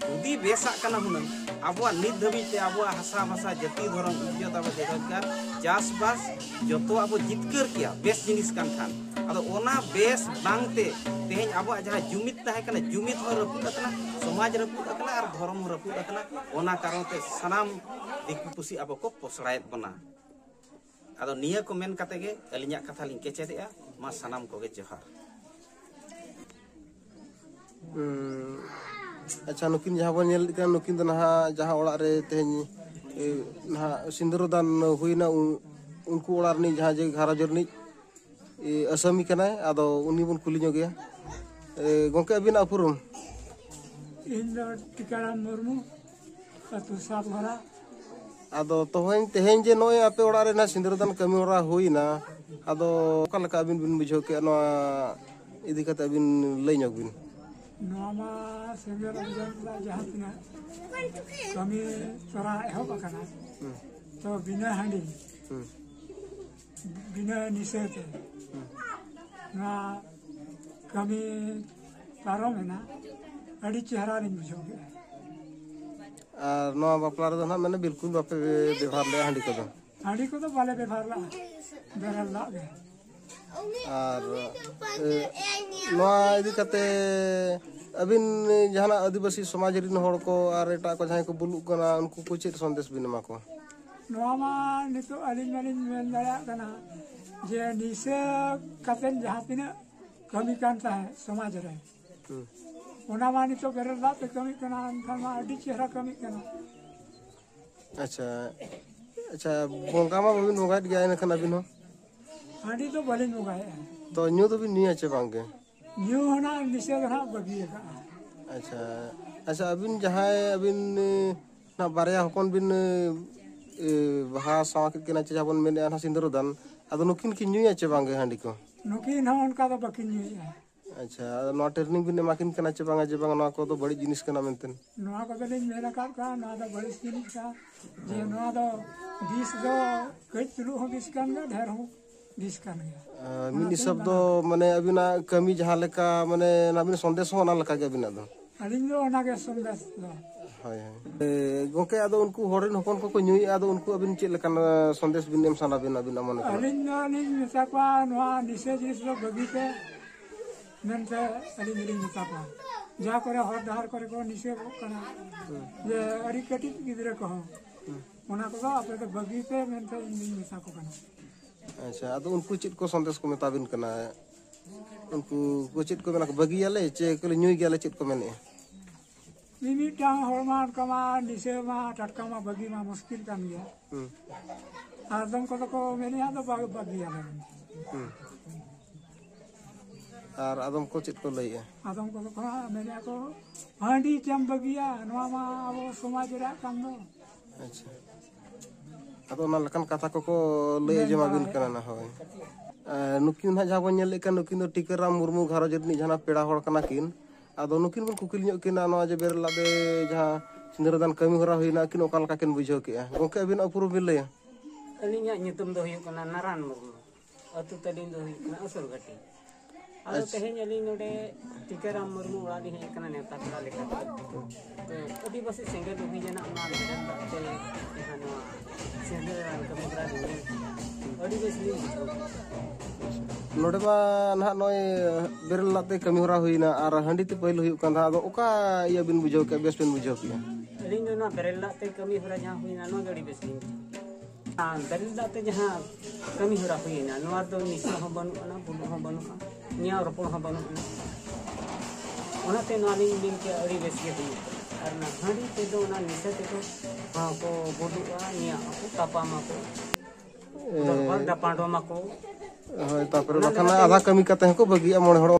ᱡᱩᱫᱤ ᱵᱮᱥᱟᱜ ᱠᱟᱱᱟ ᱦᱩᱱᱟᱹᱝ, ᱟᱵᱚᱣᱟᱜ ᱱᱤᱛ ᱫᱷᱟᱹᱵᱤᱡ ᱛᱮ ᱟᱵᱚᱣᱟᱜ ᱦᱟᱥᱟ ᱵᱷᱟᱥᱟ, ᱡᱟᱹᱛᱤ, ᱫᱷᱚᱨᱚᱢ, ᱤᱡᱽᱡᱚᱛ, ᱟᱵᱚ ᱵᱮᱨᱚᱡᱽᱜᱟᱨ, ᱪᱟᱥᱵᱟᱥ, ᱡᱚᱛᱚᱣᱟᱜ ᱵᱚ ᱡᱤᱛᱠᱟᱹᱨ ᱠᱮᱭᱟ ᱵᱮᱥ ᱡᱤᱱᱤᱥ ᱠᱟᱱ ᱠᱷᱟᱱ᱾ ᱟᱫᱚ ᱚᱱᱟ ᱵᱮᱥ ᱵᱟᱝᱛᱮ ᱛᱮᱦᱮᱧ ᱟᱵᱚᱣᱟᱜ ᱡᱟᱦᱟᱸ ᱡᱩᱢᱤᱫ ᱛᱟᱦᱮᱸ ᱠᱟᱱᱟ, ᱡᱩᱢᱤᱫ ᱦᱚᱸ ᱨᱟᱹᱯᱩᱫ ᱟᱠᱟᱱᱟ, ᱥᱚᱢᱟᱡᱽ ᱨᱟᱹᱯᱩᱫ ᱟᱠᱟᱱᱟ ᱟᱨ ᱫᱷᱚᱨᱚᱢ ᱦᱚᱸ ᱨᱟᱹᱯᱩᱫ ᱟᱠᱟᱱᱟ᱾ ᱚᱱᱟ ᱠᱟᱨᱚᱱ ᱛᱮ ᱥᱟᱱᱟᱢ ᱫᱤᱠᱩ ᱯᱩᱥᱤ ᱟᱵᱚ ᱠᱚ ᱯᱚᱥᱲᱟᱭᱮᱫ ᱵᱚᱱᱟ᱾ ᱟᱫᱚ ᱱᱤᱭᱟᱹ ᱠᱚ ᱢᱮᱱ ᱠᱟᱛᱮ ᱜᱮ ᱟᱹᱞᱤᱧᱟᱜ ᱠᱟᱛᱷᱟ ᱞᱤᱧ ᱠᱮᱪᱮᱫᱮᱜᱼᱟ᱾ ᱢᱟ ᱥᱟᱱᱟᱢ ᱠᱚᱜᱮ ᱡᱚᱦᱟᱨ᱾ ᱦᱩᱸ᱾ ᱟᱪᱪᱷᱟ, ᱱᱩᱠᱤᱱ ᱡᱟᱦᱟᱸ ᱵᱚᱱ ᱧᱮᱞᱮᱫ ᱠᱟᱱᱟ, ᱱᱩᱠᱤᱱ ᱫᱚ ᱱᱟᱦᱟᱜ ᱡᱟᱦᱟᱸ ᱚᱲᱟᱜ ᱨᱮ ᱛᱮᱦᱮᱧ, ᱮ, ᱱᱟᱦᱟᱜ ᱥᱤᱸᱫᱽᱨᱟᱹ ᱫᱟᱱ ᱦᱩᱭᱱᱟ, ᱩ-, ᱩᱱᱠᱩ ᱚᱲᱟᱜ ᱨᱤᱱᱤᱡ ᱡᱟᱦᱟᱸ ᱡᱮ ᱜᱷᱟᱨᱚᱸᱡᱽ ᱨᱤᱱᱤᱡ, ᱮ, ᱟᱥᱟᱢᱤ ᱠᱟᱱᱟᱭ᱾ ᱟᱫᱚ ᱩᱱᱤ ᱵᱚᱱ ᱠᱩᱞᱤ ᱧᱚᱜᱮᱭᱟ᱾ ᱮ, ᱜᱚᱢᱠᱮ, ᱟᱹᱵᱤᱱᱟᱜ ᱩᱯᱨᱩᱢ? ᱤᱧ ᱫᱚ ᱴᱤᱠᱟᱨᱟᱢ ᱢᱩᱨᱢᱩ, ᱟᱹᱛᱩ ᱥᱟᱛᱜᱷᱚᱨᱟ᱾ ᱟᱫᱚ ᱛᱚᱦᱮᱧ, ᱛᱮᱦᱮᱧ ᱡᱮ ᱱᱚᱜᱼᱚᱭ ᱟᱯᱮ ᱚᱲᱟᱜ ᱨᱮ ᱱᱟᱦᱟᱜ ᱥᱤᱸᱫᱽᱨᱟᱹ ᱫᱟᱱ ᱠᱟᱹᱢᱤ ᱦᱚᱨᱟ ᱦᱩᱭᱱᱟ, ᱟᱫᱚ ᱚᱠᱟ ᱞᱮᱠᱟ ᱟᱹᱵᱤᱱ ᱵᱤᱱ ᱵᱩᱡᱷᱟᱹᱣ ᱠᱮᱫᱼᱟ? ᱱᱚᱣᱟ ᱤᱫᱤ ᱠᱟᱛᱮ ᱟᱹᱵᱤᱱ ᱞᱟᱹᱭ ᱧᱚᱜ ᱵᱤᱱ᱾ ᱱᱚᱣᱟ ᱢᱟ ᱥᱮᱸᱜᱮᱞ ᱚᱵᱷᱤᱡᱟᱱ ᱨᱮᱱᱟᱜ ᱡᱟᱦᱟᱸ ᱛᱤᱱᱟᱹᱜ ᱠᱟᱹᱢᱤ ᱛᱚᱨᱟ ᱮᱦᱚᱵ ᱟᱠᱟᱱᱟ, ᱛᱚ ᱵᱤᱱᱟᱹ ᱦᱟᱺᱰᱤ, ᱵᱤᱱᱟᱹ ᱱᱤᱥᱟᱹ ᱛᱮ ᱱᱚᱣᱟ ᱠᱟᱹᱢᱤ ᱯᱟᱨᱚᱢ ᱮᱱᱟ, ᱟᱹᱰᱤ ᱪᱮᱦᱨᱟ ᱞᱤᱧ ᱵᱩᱡᱷᱟᱹᱣ ᱠᱮᱫᱼᱟ᱾ ᱟᱨ ᱱᱚᱣᱟ ᱵᱟᱯᱞᱟ ᱨᱮᱫᱚ ᱱᱟᱦᱟᱜ ᱢᱟᱱᱮ ᱵᱤᱞᱠᱩᱞ ᱵᱟᱯᱮ ᱵᱮᱵᱷᱟᱨ ᱞᱮᱫᱼᱟ ᱦᱟᱺᱰᱤ ᱠᱚᱫᱚ? ᱦᱟᱺᱰᱤ ᱠᱚᱫᱚ ᱵᱟᱞᱮ ᱵᱮᱵᱷᱟᱨ ᱞᱟᱜᱼᱟ, ᱵᱮᱨᱮᱞ ᱫᱟᱜ ᱜᱮ᱾ ᱟᱨ ᱮ, ᱱᱚᱣᱟ ᱤᱫᱤ ᱠᱟᱛᱮ ᱟᱹᱵᱤᱱ ᱡᱟᱦᱟᱱᱟᱜ ᱟᱹᱫᱤᱵᱟᱹᱥᱤ ᱥᱚᱢᱟᱡᱽ ᱨᱤᱱ ᱦᱚᱲ ᱠᱚ ᱟᱨ ᱮᱴᱟᱜ ᱠᱚ ᱡᱟᱦᱟᱸᱭ ᱠᱚ ᱵᱩᱞᱩᱜ ᱠᱟᱱᱟ, ᱩᱱᱠᱩ ᱠᱚ ᱪᱮᱫ ᱥᱚᱱᱫᱮᱥ ᱵᱤᱱ ᱮᱢᱟ ᱠᱚᱣᱟ? ᱱᱚᱣᱟ ᱢᱟ ᱱᱤᱛᱚᱜ ᱟᱹᱞᱤᱧ ᱢᱟᱞᱤᱧ ᱢᱮᱱ ᱫᱟᱲᱮᱭᱟᱜ ᱠᱟᱱᱟ ᱡᱮ ᱱᱤᱥᱟᱹ ᱠᱟᱛᱮ ᱡᱟᱦᱟᱸ ᱛᱤᱱᱟᱹᱜ ᱠᱟᱹᱢᱤ ᱠᱟᱱ ᱛᱟᱦᱮᱸᱫ ᱥᱚᱢᱟᱡᱽ ᱨᱮ, ᱚᱱᱟ ᱢᱟ ᱱᱤᱛᱚᱜ ᱵᱮᱨᱮᱞ ᱫᱟᱜ ᱛᱮ ᱠᱟᱹᱢᱤᱜ ᱠᱟᱱᱟ, ᱮᱱᱠᱷᱟᱱ ᱢᱟ ᱟᱹᱰᱤ ᱪᱮᱦᱨᱟ ᱠᱟᱹᱢᱤᱜ ᱠᱟᱱᱟ᱾ ᱟᱪᱪᱷᱟ, ᱟᱪᱪᱷᱟ, ᱵᱚᱸᱜᱟ ᱢᱟ ᱵᱟᱹᱵᱤᱱ ᱵᱚᱸᱜᱟᱭᱮᱫ ᱜᱮᱭᱟ, ᱮᱱᱠᱷᱟᱱ ᱟᱹᱵᱤᱱ ᱦᱚᱸ? ᱦᱟᱺᱰᱤ ᱫᱚ ᱵᱟᱹᱞᱤᱧ ᱵᱚᱸᱜᱟᱭᱮᱫᱼᱟ᱾ ᱛᱚ ᱧᱩ ᱫᱚᱵᱤᱱ ᱧᱩᱭᱟ ᱪᱮ ᱵᱟᱝᱜᱮ? ᱧᱩ ᱦᱚᱸ ᱱᱟᱜ ᱱᱤᱥᱟᱹ ᱫᱚ ᱱᱟᱜ ᱵᱟᱹᱜᱤ ᱟᱠᱟᱫᱼᱟ᱾ ᱟᱪᱪᱷᱟ, ᱟᱪᱪᱷᱟ, ᱟᱹᱵᱤᱱ ᱡᱟᱦᱟᱸᱭ ᱟᱹᱵᱤᱱ ᱱᱟᱜ ᱵᱟᱨᱭᱟ ᱦᱚᱯᱚᱱ ᱵᱤᱱ ᱵᱟᱦᱟ ᱥᱟᱶ ᱠᱮᱫ ᱠᱤᱱᱟ ᱪᱮ ᱡᱟᱦᱟᱸ ᱵᱚᱱ ᱢᱮᱱᱮᱫᱼᱟ ᱱᱟᱜ ᱥᱤᱸᱫᱽᱨᱟᱹ ᱫᱟᱱ, ᱟᱫᱚ ᱱᱩᱠᱤᱱ ᱠᱤᱱ ᱧᱩᱭᱟ ᱪᱮ ᱵᱟᱝᱜᱮ ᱦᱟᱺᱰᱤ ᱠᱚ? ᱱᱩᱠᱤᱱ ᱦᱚᱸ ᱚᱱᱠᱟ ᱫᱚ ᱵᱟᱹᱠᱤᱱ ᱧᱩᱭᱮᱫᱼᱟ᱾ ᱟᱪᱪᱷᱟ, ᱟᱫᱚ ᱱᱚᱣᱟ ᱴᱨᱮᱱᱤᱝ ᱵᱤᱱ ᱮᱢᱟ ᱠᱤᱱ ᱠᱟᱱᱟ ᱪᱮ ᱵᱟᱝᱟ ᱡᱮ ᱵᱟᱝ ᱱᱚᱣᱟ ᱠᱚᱫᱚ ᱵᱟᱹᱲᱤᱡ ᱡᱤᱱᱤᱥ ᱠᱟᱱᱟ ᱢᱮᱱᱛᱮ? ᱱᱚᱣᱟ ᱠᱚᱫᱚᱞᱤᱧ ᱢᱮᱱ ᱟᱠᱟᱫ ᱠᱚᱣᱟ, ᱱᱚᱣᱟ ᱫᱚ ᱵᱟᱹᱲᱤᱡ ᱡᱤᱱᱤᱥ ᱠᱟᱱᱟ, ᱡᱮ ᱱᱚᱣᱟ ᱫᱚ ᱵᱤᱥ ᱫᱚ ᱠᱟᱹᱡ ᱪᱩᱞᱩᱜ ᱦᱚᱸ ᱵᱤᱥ ᱠᱟᱱ ᱜᱮᱭᱟ, ᱰᱷᱮᱨ ᱦᱚᱸ ᱵᱤᱥ ᱠᱟᱱ ᱜᱮᱭᱟ᱾ ᱢᱤᱫ ᱦᱤᱥᱟᱹᱵ ᱫᱚ ᱢᱟᱱᱮ ᱟᱹᱵᱤᱱᱟᱜ ᱠᱟᱹᱢᱤ ᱡᱟᱦᱟᱸ ᱞᱮᱠᱟ, ᱢᱟᱱᱮ ᱟᱹᱵᱤᱱᱟᱜ ᱥᱚᱱᱫᱮᱥ ᱦᱚᱸ ᱚᱱᱟ ᱞᱮᱠᱟ ᱜᱮ ᱟᱹᱵᱤᱱᱟᱜ ᱫᱚ᱾ ᱟᱹᱞᱤᱧ ᱫᱚ ᱚᱱᱟᱜᱮ ᱥᱚᱱᱫᱮᱥ ᱫᱚ᱾ ᱦᱳᱭ, ᱦᱳᱭ᱾ ᱜᱚᱢᱠᱮ, ᱟᱫᱚ ᱩᱱᱠᱩ ᱦᱚᱲ ᱨᱮᱱ ᱦᱚᱯᱚᱱ ᱠᱚᱠᱚ ᱧᱩᱭᱮᱫᱼᱟ, ᱟᱫᱚ ᱩᱱᱠᱩ ᱟᱹᱵᱤᱱ ᱪᱮᱫ ᱞᱮᱠᱟᱱ ᱥᱚᱱᱫᱮᱥ ᱵᱤᱱ ᱮᱢ ᱥᱟᱱᱟ ᱵᱤᱱᱟ ᱟᱹᱵᱤᱱᱟᱜ ᱢᱚᱱᱮ ᱠᱟᱱᱟ? ᱟᱹᱞᱤᱧ ᱫᱚ ᱞᱤᱧ ᱢᱮᱛᱟ ᱠᱚᱣᱟ, ᱱᱚᱣᱟ ᱱᱤᱥᱟᱹ ᱡᱤᱱᱤᱥ ᱫᱚ ᱵᱟᱹᱜᱤ ᱯᱮ ᱢᱮᱱᱛᱮ ᱟᱹᱞᱤᱧ ᱫᱚᱞᱤᱧ ᱢᱮᱛᱟ ᱠᱚᱣᱟ᱾ ᱡᱟᱦᱟᱸ ᱠᱚᱨᱮ ᱦᱚᱨ ᱰᱟᱦᱟᱨ ᱠᱚᱨᱮ ᱠᱚ ᱱᱤᱥᱟᱹ ᱠᱚᱜ ᱠᱟᱱᱟ, ᱡᱮ ᱟᱹᱰᱤ ᱠᱟᱹᱴᱤᱡ ᱜᱤᱫᱽᱨᱟᱹ ᱠᱚᱦᱚᱸ, ᱚᱱᱟ ᱠᱚᱫᱚ ᱟᱯᱮ ᱫᱚ ᱵᱟᱹᱜᱤ ᱯᱮ ᱢᱮᱱᱛᱮ ᱤᱧ ᱫᱩᱧ ᱢᱮᱛᱟ ᱠᱚ ᱠᱟᱱᱟ᱾ ᱟᱪᱪᱷᱟ, ᱟᱫᱚ ᱩᱱᱠᱩ ᱪᱮᱫ ᱠᱚ ᱥᱚᱱᱫᱮᱥ ᱠᱚ ᱢᱮᱛᱟ ᱵᱤᱱ ᱠᱟᱱᱟ? ᱩᱱᱠᱩ ᱠᱚ ᱪᱮᱫ ᱠᱚ ᱢᱮᱱᱟ, ᱵᱟᱹᱜᱤᱭᱟᱞᱮ ᱪᱮ ᱠᱚ ᱧᱩᱭ ᱜᱮᱭᱟᱞᱮ, ᱪᱮᱫ ᱠᱚ ᱢᱮᱱᱮᱫᱼᱟ? ᱢᱤᱢᱤᱫᱴᱟᱝ ᱦᱚᱲ ᱢᱟ ᱚᱱᱠᱟ ᱢᱟ ᱱᱤᱥᱟᱹ ᱢᱟ ᱴᱟᱴᱠᱟ ᱢᱟ ᱵᱟᱹᱜᱤ ᱢᱟ ᱢᱩᱥᱠᱤᱞ ᱠᱟᱱ ᱜᱮᱭᱟ᱾ ᱦᱩᱸ᱾ ᱟᱫᱚᱢ ᱠᱚᱫᱚ ᱠᱚ ᱢᱮᱱᱮᱫᱼᱟ, ᱟᱫᱚ ᱵᱟ- ᱵᱟᱹᱜᱤᱭᱟᱞᱮ ᱢᱮᱱᱛᱮ᱾ ᱦᱩᱸ᱾ ᱟᱨ ᱟᱫᱚᱢ ᱠᱚ ᱪᱮᱫ ᱠᱚ ᱞᱟᱹᱭᱮᱫᱼᱟ? ᱟᱫᱚᱢ ᱠᱚᱫᱚ ᱠᱚ ᱢᱮᱱᱮᱫᱼᱟ ᱠᱚ, ᱦᱟᱺᱰᱤ ᱪᱮᱢ ᱵᱟᱹᱜᱤᱭᱟ, ᱱᱚᱣᱟ ᱢᱟ ᱟᱵᱚ ᱥᱚᱢᱟᱡᱽ ᱨᱮᱭᱟᱜ ᱠᱟᱱ ᱫᱚ᱾ ᱟᱪᱪᱷᱟ, ᱟᱫᱚ ᱚᱱᱟ ᱞᱮᱠᱟᱱ ᱠᱟᱛᱷᱟ ᱠᱚᱠᱚ ᱞᱟᱹᱭ ᱟᱸᱡᱚᱢ ᱟᱹᱵᱤᱱ ᱠᱟᱱᱟ ᱱᱟ ᱦᱳᱭ᱾ ᱟᱨ ᱱᱩᱠᱤᱱ ᱱᱟᱦᱟᱜ ᱡᱟᱦᱟᱸ ᱵᱚᱱ ᱧᱮᱞᱮᱫ ᱠᱟᱱ, ᱱᱩᱠᱤᱱ ᱫᱚ ᱴᱤᱠᱟᱹᱨᱟᱢ ᱢᱩᱨᱢᱩ ᱜᱷᱟᱨᱚᱸᱡᱽ ᱨᱤᱱᱤᱡ ᱡᱟᱦᱟᱱᱟᱜ ᱯᱮᱲᱟ ᱦᱚᱲ ᱠᱟᱱᱟ ᱠᱤᱱ᱾ ᱟᱫᱚ ᱱᱩᱠᱤᱱ ᱵᱚᱱ ᱠᱩᱠᱞᱤ ᱧᱚᱜ ᱠᱤᱱᱟ, ᱱᱚᱣᱟ ᱡᱮ ᱵᱮᱨᱮᱞ ᱫᱟᱜ ᱛᱮ ᱡᱟᱦᱟᱸ ᱥᱤᱸᱫᱽᱨᱟᱹ ᱫᱟᱱ ᱠᱟᱹᱢᱤ ᱦᱚᱨᱟ ᱦᱩᱭᱱᱟ, ᱟᱹᱠᱤᱱ ᱚᱠᱟ ᱞᱮᱠᱟ ᱠᱤᱱ ᱵᱩᱡᱷᱟᱹᱣ ᱠᱮᱫᱼᱟ? ᱜᱚᱢᱠᱮ, ᱟᱹᱵᱤᱱᱟᱜ ᱩᱯᱨᱩᱢ ᱵᱤᱱ ᱞᱟᱹᱭᱟ? ᱟᱹᱞᱤᱧᱟᱜ ᱧᱩᱛᱩᱢ ᱫᱚ ᱦᱩᱭᱩᱜ ᱠᱟᱱᱟ ᱱᱟᱨᱟᱱ ᱢᱩᱨᱢᱩ᱾ ᱟᱹᱛᱩ ᱛᱟᱹᱞᱤᱧ ᱫᱚ ᱦᱩᱭᱩᱜ ᱠᱟᱱᱟ ᱟᱹᱥᱩᱨ ᱜᱷᱟᱹᱴᱤ᱾ ᱟᱫᱚ ᱟᱪᱪᱷᱟ᱾ ᱛᱮᱦᱮᱧ ᱟᱹᱞᱤᱧ ᱱᱚᱰᱮ ᱴᱤᱠᱟᱹᱨᱟᱢ ᱢᱩᱨᱢᱩ ᱚᱲᱟᱜ ᱞᱤᱧ ᱦᱮᱡ ᱟᱠᱟᱱᱟ ᱱᱮᱣᱛᱟ ᱯᱮᱲᱟ ᱞᱮᱠᱟᱛᱮ᱾ ᱛᱚ, ᱟᱹᱫᱤᱵᱟᱹᱥᱤ ᱥᱮᱸᱜᱮᱞ ᱚᱵᱷᱤᱡᱟᱱᱟᱜ ᱱᱚᱣᱟ ᱢᱮᱱᱟᱜ ᱛᱮ ᱡᱟᱦᱟᱸ ᱱᱚᱣᱟ ᱥᱤᱸᱫᱽᱨᱟᱹ ᱫᱟᱱ ᱠᱟᱹᱢᱤ ᱦᱚᱨᱟ ᱞᱤᱧ ᱧᱮᱞ ᱠᱮᱫᱟ, ᱟᱹᱰᱤ ᱵᱮᱥ ᱞᱤᱧ ᱵᱩᱡᱷᱟᱹᱣ ᱠᱮᱫᱟ᱾ ᱱᱚᱰᱮ ᱢᱟ ᱱᱟᱦᱟᱜ ᱱᱚᱜᱼᱚᱭ ᱵᱮᱨᱮᱞ ᱫᱟᱜ ᱛᱮ ᱠᱟᱹᱢᱤ ᱦᱚᱨᱟ ᱦᱩᱭᱱᱟ ᱟᱨ ᱦᱟᱺᱰᱤ ᱛᱮ ᱯᱟᱹᱦᱤᱞ ᱦᱩᱭᱩᱜ ᱠᱟᱱ ᱛᱟᱦᱮᱸᱫ, ᱟᱫᱚ ᱚᱠᱟ ᱤᱭᱟᱹ ᱵᱤᱱ ᱵᱩᱡᱷᱟᱹᱣ ᱠᱮᱫᱼᱟ, ᱵᱮᱥ ᱵᱤᱱ ᱵᱩᱡᱷᱟᱹᱣ ᱠᱮᱫᱼᱟ? ᱟᱹᱞᱤᱧ ᱫᱚ ᱱᱚᱣᱟ ᱵᱮᱨᱮᱞ ᱫᱟᱜ ᱛᱮ ᱠᱟᱹᱢᱤ ᱦᱚᱨᱟ ᱡᱟᱦᱟᱸ ᱦᱩᱭᱱᱟ, ᱱᱚᱣᱟ ᱜᱮ ᱟᱹᱰᱤ ᱵᱮᱥ ᱞᱤᱧ ᱵᱩᱡᱷᱟᱹᱣ ᱠᱮᱫᱟ᱾ ᱫᱟᱨᱮ ᱨᱮᱱᱟᱜ ᱛᱮ ᱡᱟᱦᱟᱸ ᱠᱟᱹᱢᱤ ᱦᱚᱨᱟ ᱦᱩᱭᱮᱱᱟ, ᱱᱚᱣᱟ ᱫᱚ ᱱᱤᱥᱟᱹ ᱦᱚᱸ ᱵᱟᱹᱱᱩᱜ ᱟᱱᱟ, ᱵᱩᱞᱩᱜ ᱦᱚᱸ ᱵᱟᱹᱱᱩᱜᱼᱟ, ᱧᱮᱞ ᱨᱚᱯᱚᱲ ᱦᱚᱸ ᱵᱟᱹᱱᱩᱜ ᱟᱱᱟ᱾ ᱚᱱᱟᱛᱮ ᱱᱚᱣᱟ ᱞᱤᱧ ᱢᱮᱱ ᱠᱮᱭᱟ, ᱟᱹᱰᱤ ᱵᱮᱥ ᱜᱮ ᱦᱩᱭᱩᱜ ᱠᱟᱱᱟ᱾ ᱟᱨ ᱚᱱᱟ ᱦᱟᱺᱰᱤ ᱛᱮᱫᱚ, ᱚᱱᱟ ᱱᱤᱥᱟᱹ ᱛᱮᱫᱚ ᱦᱚᱸ ᱠᱚ ᱵᱩᱞᱩᱜᱼᱟ, ᱧᱮᱞ ᱟᱠᱚ, ᱛᱟᱯᱟᱢ ᱟᱠᱚ, ᱫᱚᱨᱵᱟᱨ ᱰᱟᱯᱟᱰᱚᱢ ᱟᱠᱚ᱾ ᱦᱳᱭ, ᱛᱟᱯᱚᱨᱮ ᱚᱱᱟ ᱵᱟᱠᱷᱟᱱ ᱞᱮᱠᱟᱛᱮ ᱟᱫᱷᱟ ᱠᱟᱹᱢᱤ ᱠᱟᱛᱮ ᱦᱚᱸᱠᱚ ᱵᱟᱹᱜᱤᱭᱟ ᱢᱚᱬᱮ ᱦᱚᱲ᱾